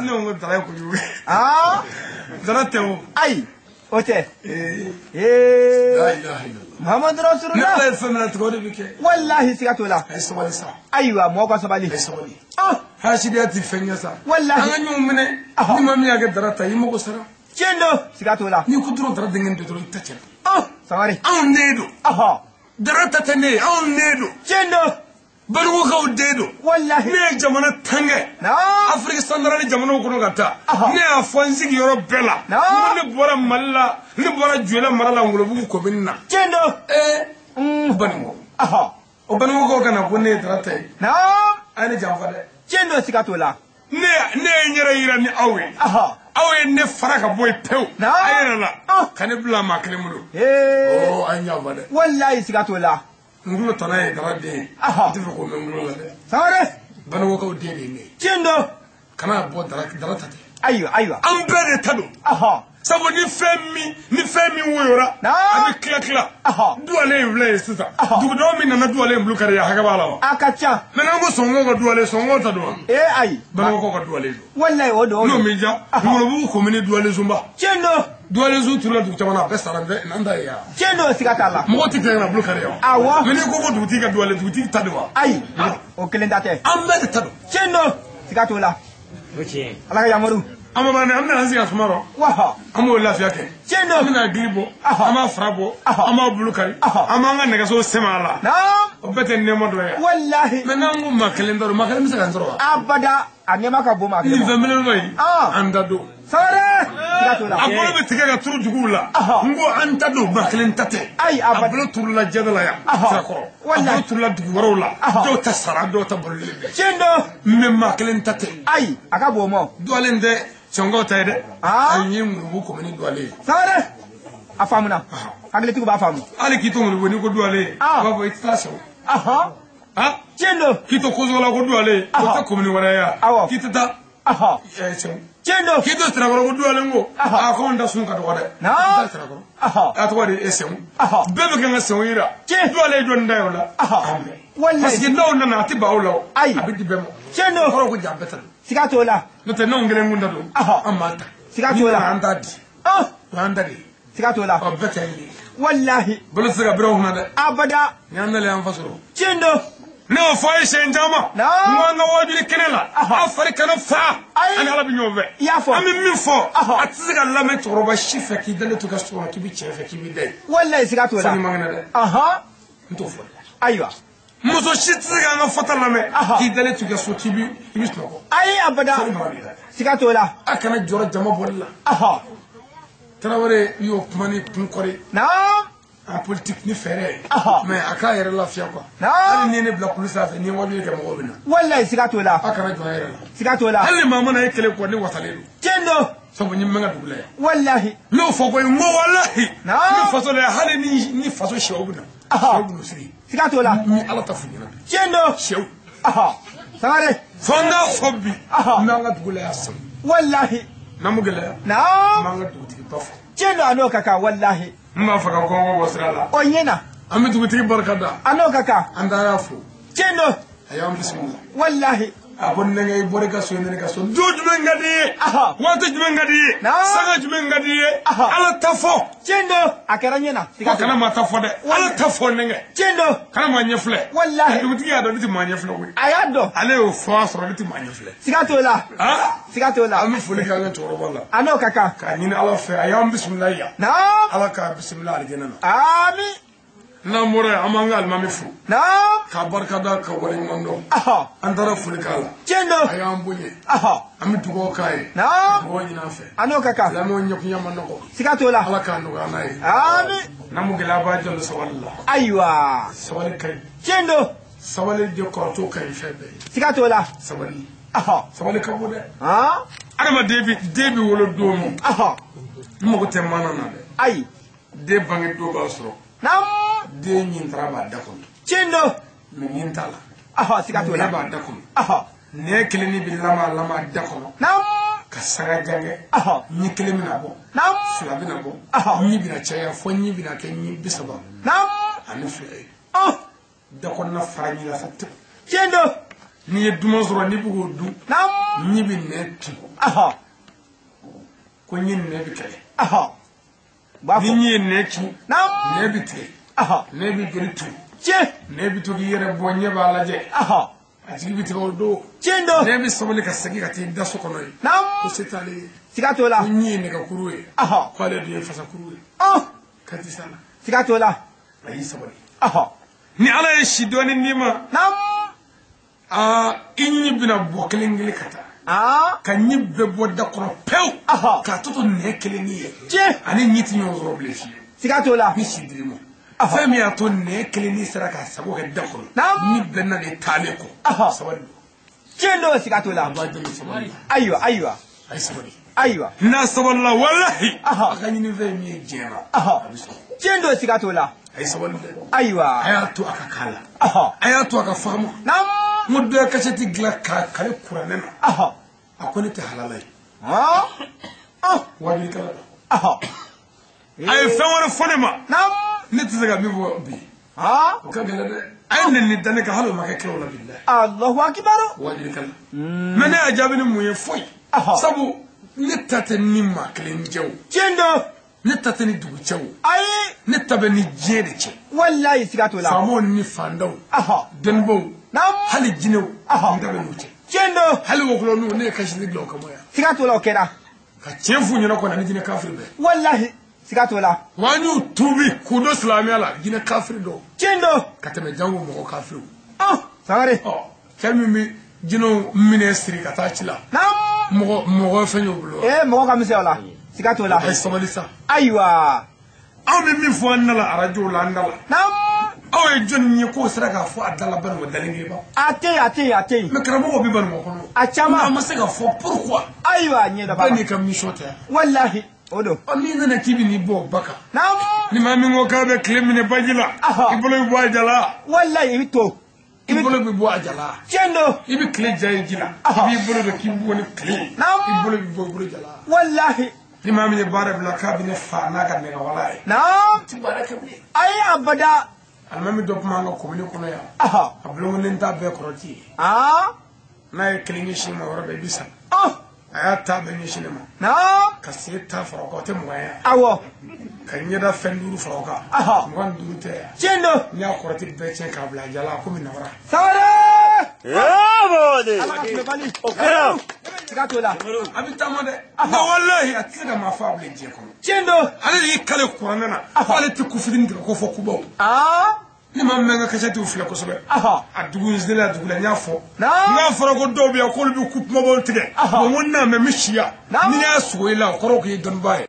Ne ko n ko Dara ye kojugu ye. Dara tɛ o. Ayi o tɛ. La ilaha illallah. Muhammadu Rasulullah. Ni Ala ye fɛn min latigɛ o de bɛ kɛ. Walahi siga t'o la. A ye sabali sa. Ayiwa mɔgɔ ka sabali. A ye sabali. Hasidiya tɛ fɛn ɲɛ sa. Walahi. An ka ɲɔgɔn minɛ. Ni maa min y'a kɛ Dara ta ye i mago sara. Tiɲɛ don siga t'o la. N'i ko dɔrɔn Dara denkɛ don dɔrɔn i ta tiɲɛna. Sangare. Anw den don. Dara ta tɛ ne ye anw den don. Tiɲɛ don. Balikukaw den don. Walahi. Ne ye jamana tan kɛ. Afiriki sandarali jamanaw kɔnɔ ka taa. Ne y'a fɔ n sigiyɔrɔ bɛɛ la. N ko ne bɔra Mali la ne bɔra Joyila mara la Ngolobugu komini na. Tiɲɛ don. Banikɔ. O Banikɔkaw ka na ko ne ye Dara ta ye. A ye ne janfa dɛ. Tiɲɛ don siga t'o la. Ne ye n yɛrɛ yira ni aw ye. Aw ye ne fara ka bɔ yen pewu. A yɛrɛ la. Ka ne bila maa kelen bolo. A ye n janfa dɛ. Walahi siga t'o la. N kulo tana ye Dara den ye. N tɛ fɛ k'o mɛn n kulo la dɛ. Sangare. Banikɔkaw den de ye ne ye. Tiɲɛ don. Kana bɔ Dara ta tɛ. Ayiwa ayiwa. An bɛɛ de ta don. Sabu ni fɛn min woyora. A bɛ tila tila. Duwalen in filɛ ye sisan. Dugudenw min nana duwalen in bulu kari a hakɛ b'a la wa. A ka ca. Mɛ n'an ko sɔngɔ ka duwalen sɔngɔ ta don wa. Ayi. Banikɔkaw ka duwalen don. Walayi o don. N'o m'i diya. Ngolobugu komini duwalen sunba. Tiɲɛ don. Duwalen sun turula dugu caman na a bɛɛ sara n'an ta ye yan. Tiɲɛ don siga t'a la. Mɔgɔ tɛ kɛ ka na bulu kari yan. Awɔ. Mɛ n'i ko dugutigi ka duwalen dugutigi ta don wa. Ayi o kelen ta tɛ. An bɛɛ de ta don. Tiɲɛ don siga t'o la. O tiɲɛ. Ala ka yamaru. An b'a an bɛna an sigi a suma rɔ. An b'o lafiya kɛ. Tiɲɛ don. An bɛna gili bɔ. An b'a fara bɔ. An b'a bulu kari. An b'an ka nɛgɛso sɛmɛ a la. O bɛɛ tɛ nɛɛma dɔ ye. Walahi. Mɛ n'an ko maa kelen ta don maa kelen bɛ se k'an sɔrɔ wa. Abada a nɛɛma ka bon maa kelen ma. Nin fɛn belebeleba in. An ta don. Sangare. Siga t'o la. A bolo bɛ tigɛ ka turu duguw la. N ko an ta don maa kelen ta tɛ. Ayi abada. A bolo turula jɛda la yan. Sirakɔrɔ. A bolo turula dugu wɛrɛw la. Dɔw ta sara dɔw ta balolen bɛ. Tiɲɛ don. Mɛ maa kelen ta tɛ. Ayi a ka bon o ma. Duwalen tɛ sɔngɔw ta ye dɛ. An ye Ngolobugu komini duwalen ye. Sangare. A faamuna. Hakilitigiw b'a faamu. Hali k'i to Ngolobugu n'i ko duwalen. U b'a fɔ i tɛ taa sɛw. Tiɲɛ don. K'i to Kosola ko duwalen. O tɛ komini wɛrɛ ye wa. K'i tɛ taa. Sɛw. Tiɲɛ don. K'i to Sirakɔrɔ ko duwalen ko. A ko anw da sun ka dɔgɔ dɛ. Naam. K'i tɛ taa Sirakɔrɔ. A tɔgɔ de ye sɛw. Bɛɛ bɛ kɛ n ka sɛw yira. Tiɲɛ. Duwalen jɔn da ye o la. Walayi. Parce que n'aw nana a tɛ ban aw la o. Ayi. A bɛ di bɛɛ ma. Tiɲɛ don. Kɔrɔ ko ja bɛɛ ta don. Siga t'o la. N'o tɛ n'anw kelen kun ta don. An b'a ta. Siga t'o la. N'i nana an t'a di. O y'an ta de ye. Siga t'o la. Ɔ bɛɛ ta ye nin ye. Walahi. Balo tɛ se ka bere o kunna dɛ. Abada. Ni an nalen an fa sɔrɔ. Tiɲɛ don. Ne y'o fɔ a ye siɲɛ caman. Naam. N ko an ka wajuli kɛnɛ la. Aw fari kana fa. Ayi. An ni Ala bɛ ɲɔgɔn fɛ. I y'a fɔ. An bɛ min fɔ. A tɛ se ka lamɛn cɛkɔrɔba si fɛ k'i dalen to ka so kɔnɔ k'i bɛ cɛ fɛ k'i bɛ da yen. Walayi siga t'o la. Fo n'i man kɛnɛ dɛ. N t'o fɔ dɛ. Ayiwa. Muso si tɛ se k'an ka fɔta lamɛn. K'i dalen to i ka so k'i bɛ sunɔgɔ. Ayi abada. Fo ni mara b'i la. Siga t'o la. A kana jɔrɔ jama bɔli la. Tarawele y'o kuma ni kun kɔri. Naam. En politique ni fɛɛrɛ ye. Mais a k'a yɛrɛ lafiya quoi. Naam. Hali ni ye ne bila kulu sanfɛ ni ye wajuli kɛ mɔgɔw bɛ na. Walayi siga t'o la. A kana jɔ a yɛrɛ la. Siga t'o la. Hali ni maa mana e kɛlɛ kɔ ne wasalen don. Tiɲɛ don. Sabu ni n bɛ n ka dugu la yan. Walahi. N y'o fɔ koyi n ko walahi. Naam. Ni faso la yan hali ni faso sɛw bɛ na. Sɛw bɛ n'u sigi. Siga t'o la. Ni Ala ta f'u ɲɛna bi. Tiɲɛ don. Sɛw. Sangare. Fo n k'a fɔ bi. N b'an ka dugu la yan sɔn. Walahi. N'an m'o gɛlɛya. Naam. N b'an ka dugutigiba fo. Tiɲɛ don a n'o ka kan walahi. N b'a fɛ ka kɔngɔ bɔ sira la. O ɲɛna. An bɛ dugutigi barika da. A n'o ka kan. An taara fo. Tiɲɛ don. A y'an bisimila. Walahi. A ko nɛgɛ i bɔra i ka so ne ka so. Don jumɛn ka di i ye. Waati jumɛn ka di i ye. Sanga jumɛn ka di i ye. Ala ta fɔ. Tiɲɛ don. A kɛra ɲɛna. Ko kana maa ta fɔ dɛ. Ala ta fɔ nɛgɛ. Tiɲɛ don. Kana maa ɲɛ filɛ. Walahi. Dugutigi y'a dɔn ne tɛ maa ɲɛ filɛ koyi. A y'a dɔn. Ale y'o fɔ a sɔrɔ ne tɛ maa ɲɛ filɛ. Siga t'o la. Siga t'o la. An bɛ foli kɛ an ka cɛkɔrɔba la. A n'o ka kan. K'a ɲini Ala fɛ a y'an bisimila yan. Naam. Ala k'a bisimila alijinɛ na. Ami. N'an bɔra yen an b'an ka alimami fo. Naam. K'a barika da ka waleɲuman dɔn. An taara foli k'a la. Tiɲɛ don. A y'an bonya. An bɛ dugawu k'a ye. Naam. Dugawu ɲini an fɛ. A n'o ka kan. Lamɛnw ɲɛkunya ma nɔgɔ. Siga t'o la. Ala k'a nɔgɔya n'a ye. Ami. N'an m'o gɛlɛya b'a jɔ sabali la. Ayiwa. Sabali ka ɲi. Tiɲɛ don. Sabali de kɔrɔtɔ ka ɲi fɛn bɛɛ ye. Siga t'o la. Sabali. Ahɔ. Sabali ka bon dɛ. Han. Adamaden bi den bi wolo don min. Ahɔ. N mago tɛ mana na dɛ. Ayi. Den bange don b'a sɔrɔ. Naamu. Den ɲin taara b'a da kɔnɔ. Tiɲɛ don. Mɛ ɲin t'a la. Ahɔ, siga t'o la. Nɛ b'a da kɔnɔ. Ahɔ. Nɛ kelen ni bi lama lama da kɔnɔ. Naamu. Ka sanga jan kɛ. Ahɔ. Ɲin kelen bɛna bɔ. Naamu. Fila bɛna bɔ. Ahɔ. Ɲin bɛna caya fo ɲin bɛna kɛ ɲin 32 Naamu. ye. Ɔn. Da kɔnɔna fara ɲin la sa tewu. Tiɲɛ don. N'i ye duman sɔrɔ n'i bɛ k'o dun. Naamu. Ɲin bɛ nɛ tun. Ahɔ. Ko ɲin nɛ bɛ kɛlɛ. Ahɔ. B'a Ni fɔ. ɲin ye nɛ kin. Naamu. Nɛ bɛ tigɛ. Ahɔ. Nɛ bɛ joli tu. Tiɲɛ. Nɛ bɛ to k'i yɛrɛ bɔ ɲɛ b'a lajɛ. Ahɔ. A jigi bɛ tigɛ o don. Tiɲɛ don. Nɛ bɛ sabali ka segin ka t'i da so kɔnɔ yen. Naamu. Ko se t'ale ye. Siga t'o la. Ko ɲin ye nɛgɛkuru ye. Ahɔ. K'ale dun ye fasakuru ye. Ɔn. Ka ti s'a la. Siga t'o la. A y'i sabali. Ahɔ. Ni Ala ye si dɔɔni d'i ma. Naamu. Aa i ɲin bɛna bɔ kelen kelen ka taa. Aa. Ka ɲin bɛɛ bɔ da kɔnɔ pewu. Ahɔ. K'a to nɛ kelen ye. Tiɲɛ. Ani ɲin tɛ ɲɔgɔn sɔrɔ bilen fiyewu. Siga t'o la. Ni si dir'i ma. Ahɔ. Fɛn min y'a to nɛ kelen ni sera k'a sago kɛ da kɔnɔ. Naamu. Ni bɛɛ nana taalen kɔ. Ahɔ. Sabali don. Tiɲɛ don, siga t'o la. A b'a dɛmɛ sabali la. Ayiwa, ayiwa. A ye sabali. Ayiwa. N'a sabalila walahi. Ahɔ. A ka ɲini fɛn min ye diɲɛ na. Ahɔ. A bɛ sɔrɔ. Tiɲɛ don, siga t'o la. A ye sabali dɛ. Ayiwa. A y'a to a ka k'a la. Ahɔ. A y'a to a ka faamu. Naamu. N ko dɔ ye kasɛti dilan k'a kale kuranɛ na. Ahɔ. A ko ne tɛ halala ye. Hɔn. Ɔn. Wajibilikɛla don. Ahɔ. A ye fɛn wɛrɛ fɔ ne ma. Naamu. Ne tɛ se ka min fɔ bi. Han. O ka gɛlɛn dɛ. A ye nɛni da ne kan hali o ma kɛ kɛlɛw la bilahi. Allahu akibaru. Wajibilikɛla. Mɛ ne y'a jaabi ni mun ye foyi. Ahɔ. Sabu ne ta tɛ ni maa kelen cɛ o. Tiɲɛ don. Ne ta tɛ ni dugu cɛ o. Ayi. Ne ta bɛ ni diɲɛ de cɛ. Walayi, siga t'o la. Faamaw ni fantanw. Ahɔ. Dɔnnibaw. Naamu. Hali jinɛw. Ahɔ. N ta bɛ n'u cɛ. Tiɲɛ don. Hali wɔkulɔninw ne ye kasisi dilan o kama yan. Siga t'o la, o kɛra. Ka tiɲɛ f'u ɲɛna kɔni ani jinɛ kafiri bɛɛ. Walahi, siga t'o la. Wa an y'u tuubi k'u don silamɛya la jinɛ kafiri dɔw. Tiɲɛ don. Ka tɛmɛ jango mɔgɔ kafiriw. Ɔn. Sangare. Ɔ cɛ min bɛ jinɛw minɛ siri ka taa ci la. Naamu. Mɔgɔ mɔgɔ fɛn y'o bolo. Ee, mɔgɔ ka misɛn o la. Siga t'o la. A ye sabali sa. Ayiwa. Anw bɛ min fɔ an da la arajow la an da la. Naamu. Aw ye jɔnni ye k'o sera k'a fɔ a da la Banikɔ dalen kelen ba. A tɛ yen, a tɛ yen, a tɛ yen. Mɛ karamɔgɔw bɛ Banikɔ kɔnɔ. A caman. An ma se ka fɔ pourquoi. Ayiwa, ɲɛ dɔ b'a Bɛɛ la. n'i ka mission tɛ. Walahi, o don. Ɔ n'i nana k'i bɛ n'i bɔ o ba kan. Naamu. Ni maa min ko k'a bɛ tile minɛ baji la. Ahɔ. I bolo bɛ bɔ a ja la. Walahi, i bɛ to. I bolo bɛ bɔ a ja la. Tiɲɛ don. I bɛ tile ja ye ji la. Ahɔ. I b'i bolo don k'i bɔ ni tile ye. Naamu. I bolo bɛ bɔ i bolo ja la. Walahi. Ni maa min ye baara bila k'a bɛ ne fa n'a ka nɛgɛwala ye. Naamu. Ti baara kɛ bilen. Ayi, abada. Alimami dɔ kuma an ka komini kɔnɔ yan. Ahɔ. A bulonkolen t'a bɛɛ kɔrɔti ye. Aa. N'a ye kelen ɲɛsin ma yɔrɔ bɛɛ i bɛ sa. Ɔn. A y'a ta bɛɛ ɲɛsin ne ma. Naamu. Ka sen ta fara o kan o tɛ 20 ye. Awɔ. Ka ɲɛda fɛn 5 fara o kan. Ahɔ. 25 tɛ yan. Tiɲɛ don. N y'a kɔrɔti bɛɛ tiɲɛ k'a bila a ja la komi nabara. Sangare. Yabode. Ala ka tile bali. O kɛra. Siga t'o la. A bɛ taama dɛ. Nka walahi a tɛ se ka maa faa bilen diɲɛ kɔnɔ. Tiɲɛ don. Ale de y'i kale kuranɛ na. K'ale tɛ ko fitinin tigɛ ko fɔ kubaw. Aa. Ne maa min bɛ n ka kasɛtiw filɛ kosɛbɛ. Ahɔ. A dugu n selen a dugu la n y'a fɔ. Naamu. N'a fɔra ko dɔw bɛ yan k'olu bɛ ku kumabaw tigɛ. Ahɔ. Bon n ko n'a mɛ n bɛ si yan. Naamu. Ni n y'a sogo i la o kɔrɔ k'i ye dɔnnibaa ye.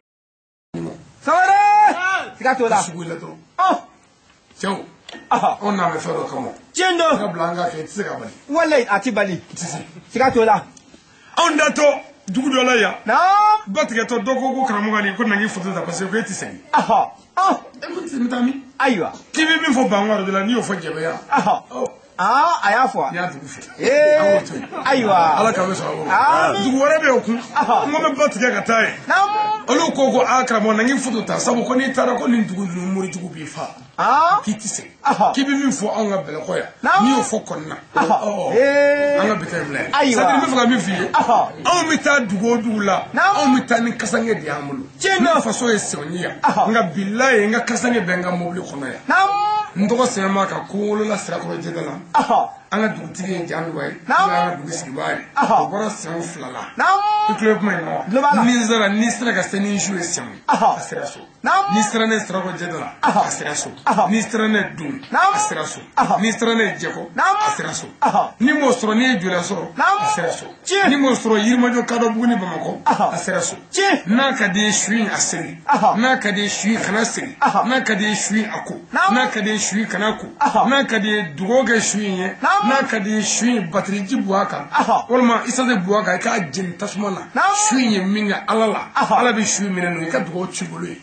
Sangare. Siga t'o la. Ka sogo i la dɔrɔn. Ɔn. Cɛw Ahɔ. anw n'a bɛ fɛn dɔ kama. Tiɲɛ An don. ka bila an ka kɛ i tɛ se ka bali. Walayi, a ti bali. I tɛ se. Siga t'o la. Anw datɔ dugu dɔ la yan. Naamu. Ba tigɛtɔ dɔ ko karamɔgɔ Ali ko na k'i foto ta parce que ko e tɛ segin. Ahɔ. Ɔn. E ko n bɛ taa min? Ayiwa. K'i bɛ min fɔ Bankɔrɔ de la n'i y'o fɔ Jɛbɛ yan. Ahɔ. Ɔ Aa, a y'a fɔ. n y'a dugu fɛ. Ee. An k'o to yen. Ayiwa. Ala k'an bɛ sɔrɔ a Amiin. Dugu wɛrɛ bɛ yen o kun. Ahɔ. N ko n bɛ ba tigɛ ka taa yen. Naamu. Olu ko aa karamɔgɔ na k'i foto ta sabu ko n'i taara ko nin dugu ninnu morijugu b'i fa. Aa. K'i tɛ segin. Ahɔ. K'i bɛ min fɔ anw ka Bɛlɛkɔ yan. Naamu. N'i y'o fɔ kɔnɔna. Ahɔ. Ɔ Ee. an ka bi ta in bila yan. Ayiwa. C'est à dire n bɛ fɛ ka min f'i ye. Ahɔ. Anw bɛ taa dugu o dugu la. Naamu. Anw bɛ taa ni kasange de y'an bolo. Tiɲɛ don. Ne faso ye sɛgɛn ye yan. Ahɔ. Nka bilayi n ka kasange bɛ n ka mobili kɔnɔ yan. Naamu. N tɔgɔ sɛbɛn b'a kan ko n wolola Sirakɔrɔ jɛda la. Ahɔ. An ka dugutigi ye Jamiba ye. Naamu. N'o y'an ka dugu sigibaa ye. Ahɔ. O bɔra sɛnw 2 la. Naamu. I tulo bɛ kuma in na wa? Tulo b'a la. Ni n sera n'i sera ka se ni n su ye sɛnw. Ahɔ. A sera so. Naamu. N'i sera ne Sirakɔrɔ jɛda la. Ahɔ. A sera so. Ahɔ. N'i sera ne Dun. Naamu. A sera so. Ahɔ. N'i sera ne Jɛkɔ. Naamu. A sera so. Ahɔ. Ni m'o sɔrɔ n'i ye Joliya sɔrɔ. Naamu. A sera so. Tiɲɛ. Ni m'o sɔrɔ Yirimajɔ Kadɔbugu ni Bamakɔ. Ahɔ. A sera so. Tiɲɛ. N'a ka di ye su in a seri. Ahɔ. N'a ka di ye su in kana seri. Ahɔ. N'a ka di ye su in a ko. Naamu. N'a ka di ye su in kana ko n'a ka di ye dugawu kɛ su in ye n'a ka di ye su in batiriji bɔ a kan walima isansi bɔ a kan i k'a jeni tasuma na su in ye min kɛ ala la ala bɛ su in minɛ n'o ye i ka dugawu ci bolo ye.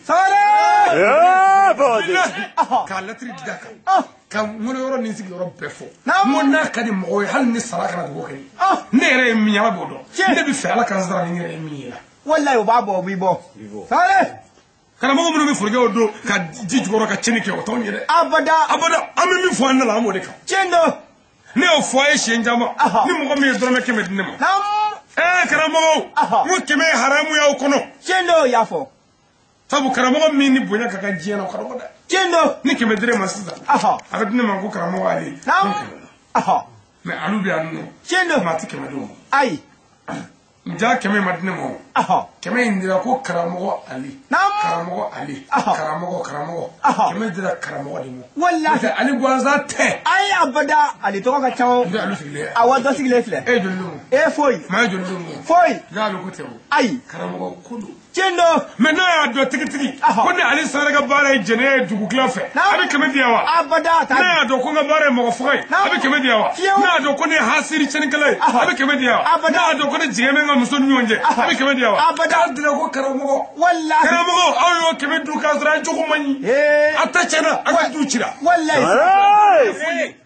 K'a latiri da kan ka ŋɔnɔ yɔrɔ ni sigiyɔrɔ bɛɛ fɔ n ko n'a ka di mɔgɔw ye hali ni sara kana dugawu kɛ ne yɛrɛ ye min ye ala b'o dɔn ne bɛ fɛ ala ka n sara ni n yɛrɛ ye min ye la. Walayi o b'a bɔ o b'i bɔ. Karamɔgɔ minnu bɛ forokɛw don ka ji jukɔrɔ ka tiɲɛni kɛ o t'anw ye dɛ. Abada. Abada an bɛ min fɔ an da la an b'o de kan. Tiɲɛ don. Ne y'o fɔ a ye siɲɛ caman. Ni mɔgɔ min ye dɔrɔmɛ 100 di ne ma. Ɛɛ karamɔgɔw. N ko 100 ye haramu y'aw kɔnɔ. Tiɲɛ don y'a fɔ. Sabu karamɔgɔ min ni bonya ka kan diɲɛ na o karamɔgɔ dɛ. Tiɲɛ don. Ni 100 dir'e ma sisan. A bɛ di ne ma ko karamɔgɔ ale. Mɛ alu bɛ yan nɔ. Tiɲɛ don. Maa tɛ 100 d'o ma. Ayi. Ja 100 ma di ne ma o. 100 in dira ko karamɔgɔ Ali. Karamɔgɔ Ali. Karamɔgɔ karamɔgɔ. 100 dira karamɔgɔ de ma. Walahi. Ali gansan tɛ. Ayi abada Ali tɔgɔ ka ca o. N bɛ Ali sigilen ye. Awɔ dɔ sigilen filɛ. E ye joli d'o ma. E foyi. Maa ye joli d'o ma. Foyi. N'ale ko tɛ o. Ayi. Karamɔgɔ ko don. Tiɲɛ don. Mɛ n'a y'a dɔn tigitigi. Ko ne Ali Sangare ka baara ye jɛnɛya ye dugukila fɛ. A bɛ 100 di yan wa? Abada. N'a y'a dɔn ko n ka baara ye mɔgɔ faga ye. A bɛ 100 di yan wa? Fiyewu. N'a y'a dɔn ko ne ye hasiri tiɲɛnikɛla ye. A bɛ 100 di yan wa? Abada. N'a y'a dɔn ko ne jigin bɛ n ka muso ni ɲɔgɔn cɛ. A bɛ 100 di yan wa? Abada. K'a dira ko karamɔgɔ. Walahi. Karamɔgɔ aw y'o 100 dun k'a sɔrɔ a jogo man ɲi. A ta tiɲɛna a ka du cira. Walahi.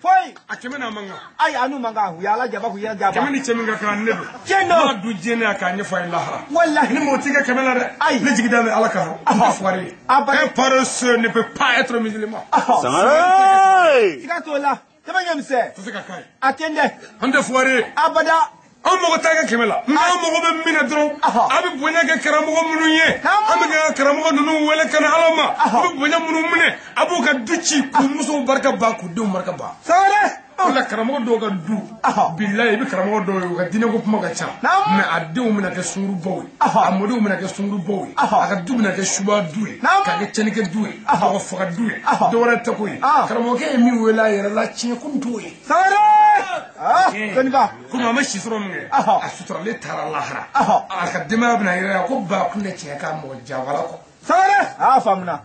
Foyi. A 100 n'a man kan. Ayi a n'u man kan u y'ala jaba k'u yɛrɛ jaba. 100 ni cɛ min ka kan ne don. Tiɲɛ don. N b'a dun diɲɛ na k'a ɲɛfɔ a ye lahara. Walahi. Ni mɔgɔ t'i ka 100 la dɛ. Ayi. Ne jigi da bɛ ala kan. N tɛ fugari ye. Un paresseux ne peut pas être musulman. Sangare. Siga t'o la. Sɛbɛn ɲɛmisɛn. Tɛ se ka k'a ye. A tɛ dɛ. An tɛ fugari ye. Abada. An mago t'a ka 100 la. Nka an mago bɛ min na dɔrɔn. A bɛ bonya kɛ karamɔgɔ minnu ye. An bɛ ka karamɔgɔ ninnu wele ka na ala ma. A bɛ bonya minnu minɛ. A b'u ka du ci k'u musow barika ban k'u denw barika ban. Sangare. O la karamɔgɔ dɔw ka du. Bilayi i bɛ karamɔgɔ dɔw ye u ka diinɛko kuma ka ca. Mɛ a denw bɛna kɛ sunkurubaw ye. A mɔdenw bɛna kɛ sunkurubaw ye. A ka du bɛna kɛ suba du ye. K'a kɛ tiɲɛnikɛ du ye. Mɔgɔ faga du ye. Dɔwɛrɛ tɛ ko ye. Karamɔgɔkɛ ye min wele a yɛrɛ la tiɲɛ ko n t'o ye. Sangare. Dɔnniba. Komi a ma si sɔrɔ min kɛ. A suturalen taara lahara. A ka denbaya bɛna yɛrɛ ko ba kun tɛ tiɲɛ k'a mɔgɔ jabala kɔ. Sangare. A faamuna.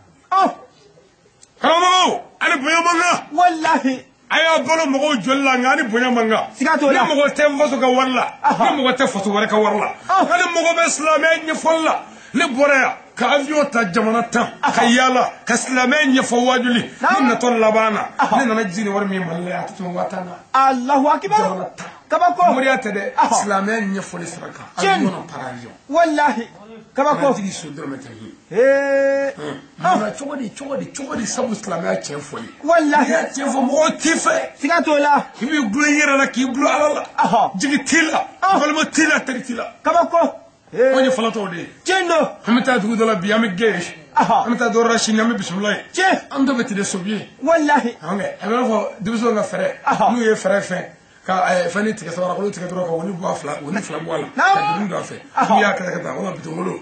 Karamɔgɔw ani bonya man kan. Walahi. A y'a balo mɔgɔw joli la nka ani bonya man kan. Siga t'o la. Ni mɔgɔ tɛ n faso ka wari la. Ni mɔgɔ tɛ faso wɛrɛ ka wari la. Hali mɔgɔ bɛ silamɛya ɲɛfɔli la. Ne bɔra yan ka avion ta jamana 10 ka yaala ka silamɛya ɲɛfɔ waajuli. Ne natɔ laban na. Ne nana ji ni wari min Mali la yan a tɛ tɛmɛ 10,000 kan. Alahu akibaru. Jamana 10. Kabako. Moriya tɛ dɛ. Silamɛya ɲɛfɔli sira kan. Avion par avion. Walahi. Kabako. Jigi so dɔrɔmɛ tɛ ye. Ee. Munna cogo di cogo di cogo di sabu silamɛya tiɲɛ fɔli. Walahi. N'i y'a tiɲɛ fɔ mɔgɔw t'i fɛ. Siga t'o la. I b'i gulon i yɛrɛ la k'i gulon ala la. Jigi t'i la. Balima t'i la teri t'i la. Kabako. Anw ye falatɔw de ye. Tiɲɛ don. An bɛ taa dugu dɔ la bi an bɛ gɛ ye. An bɛ taa dɔ la sini an bɛ bisimila ye. Tiɲɛ. An dɔ bɛ tile sobi ye. Walahi. A bɛ fɔ denmisɛnw ka fɛɛrɛ. N'u ye fɛɛrɛ fɛn. Ka fɛn ni tigɛ sabarakolo tigɛ dɔrɔn ka woni bɔ a fila woni fila bɔ a la ka juru don a fɛ n'u y'a kɛ ka taa wala bitɔnkolo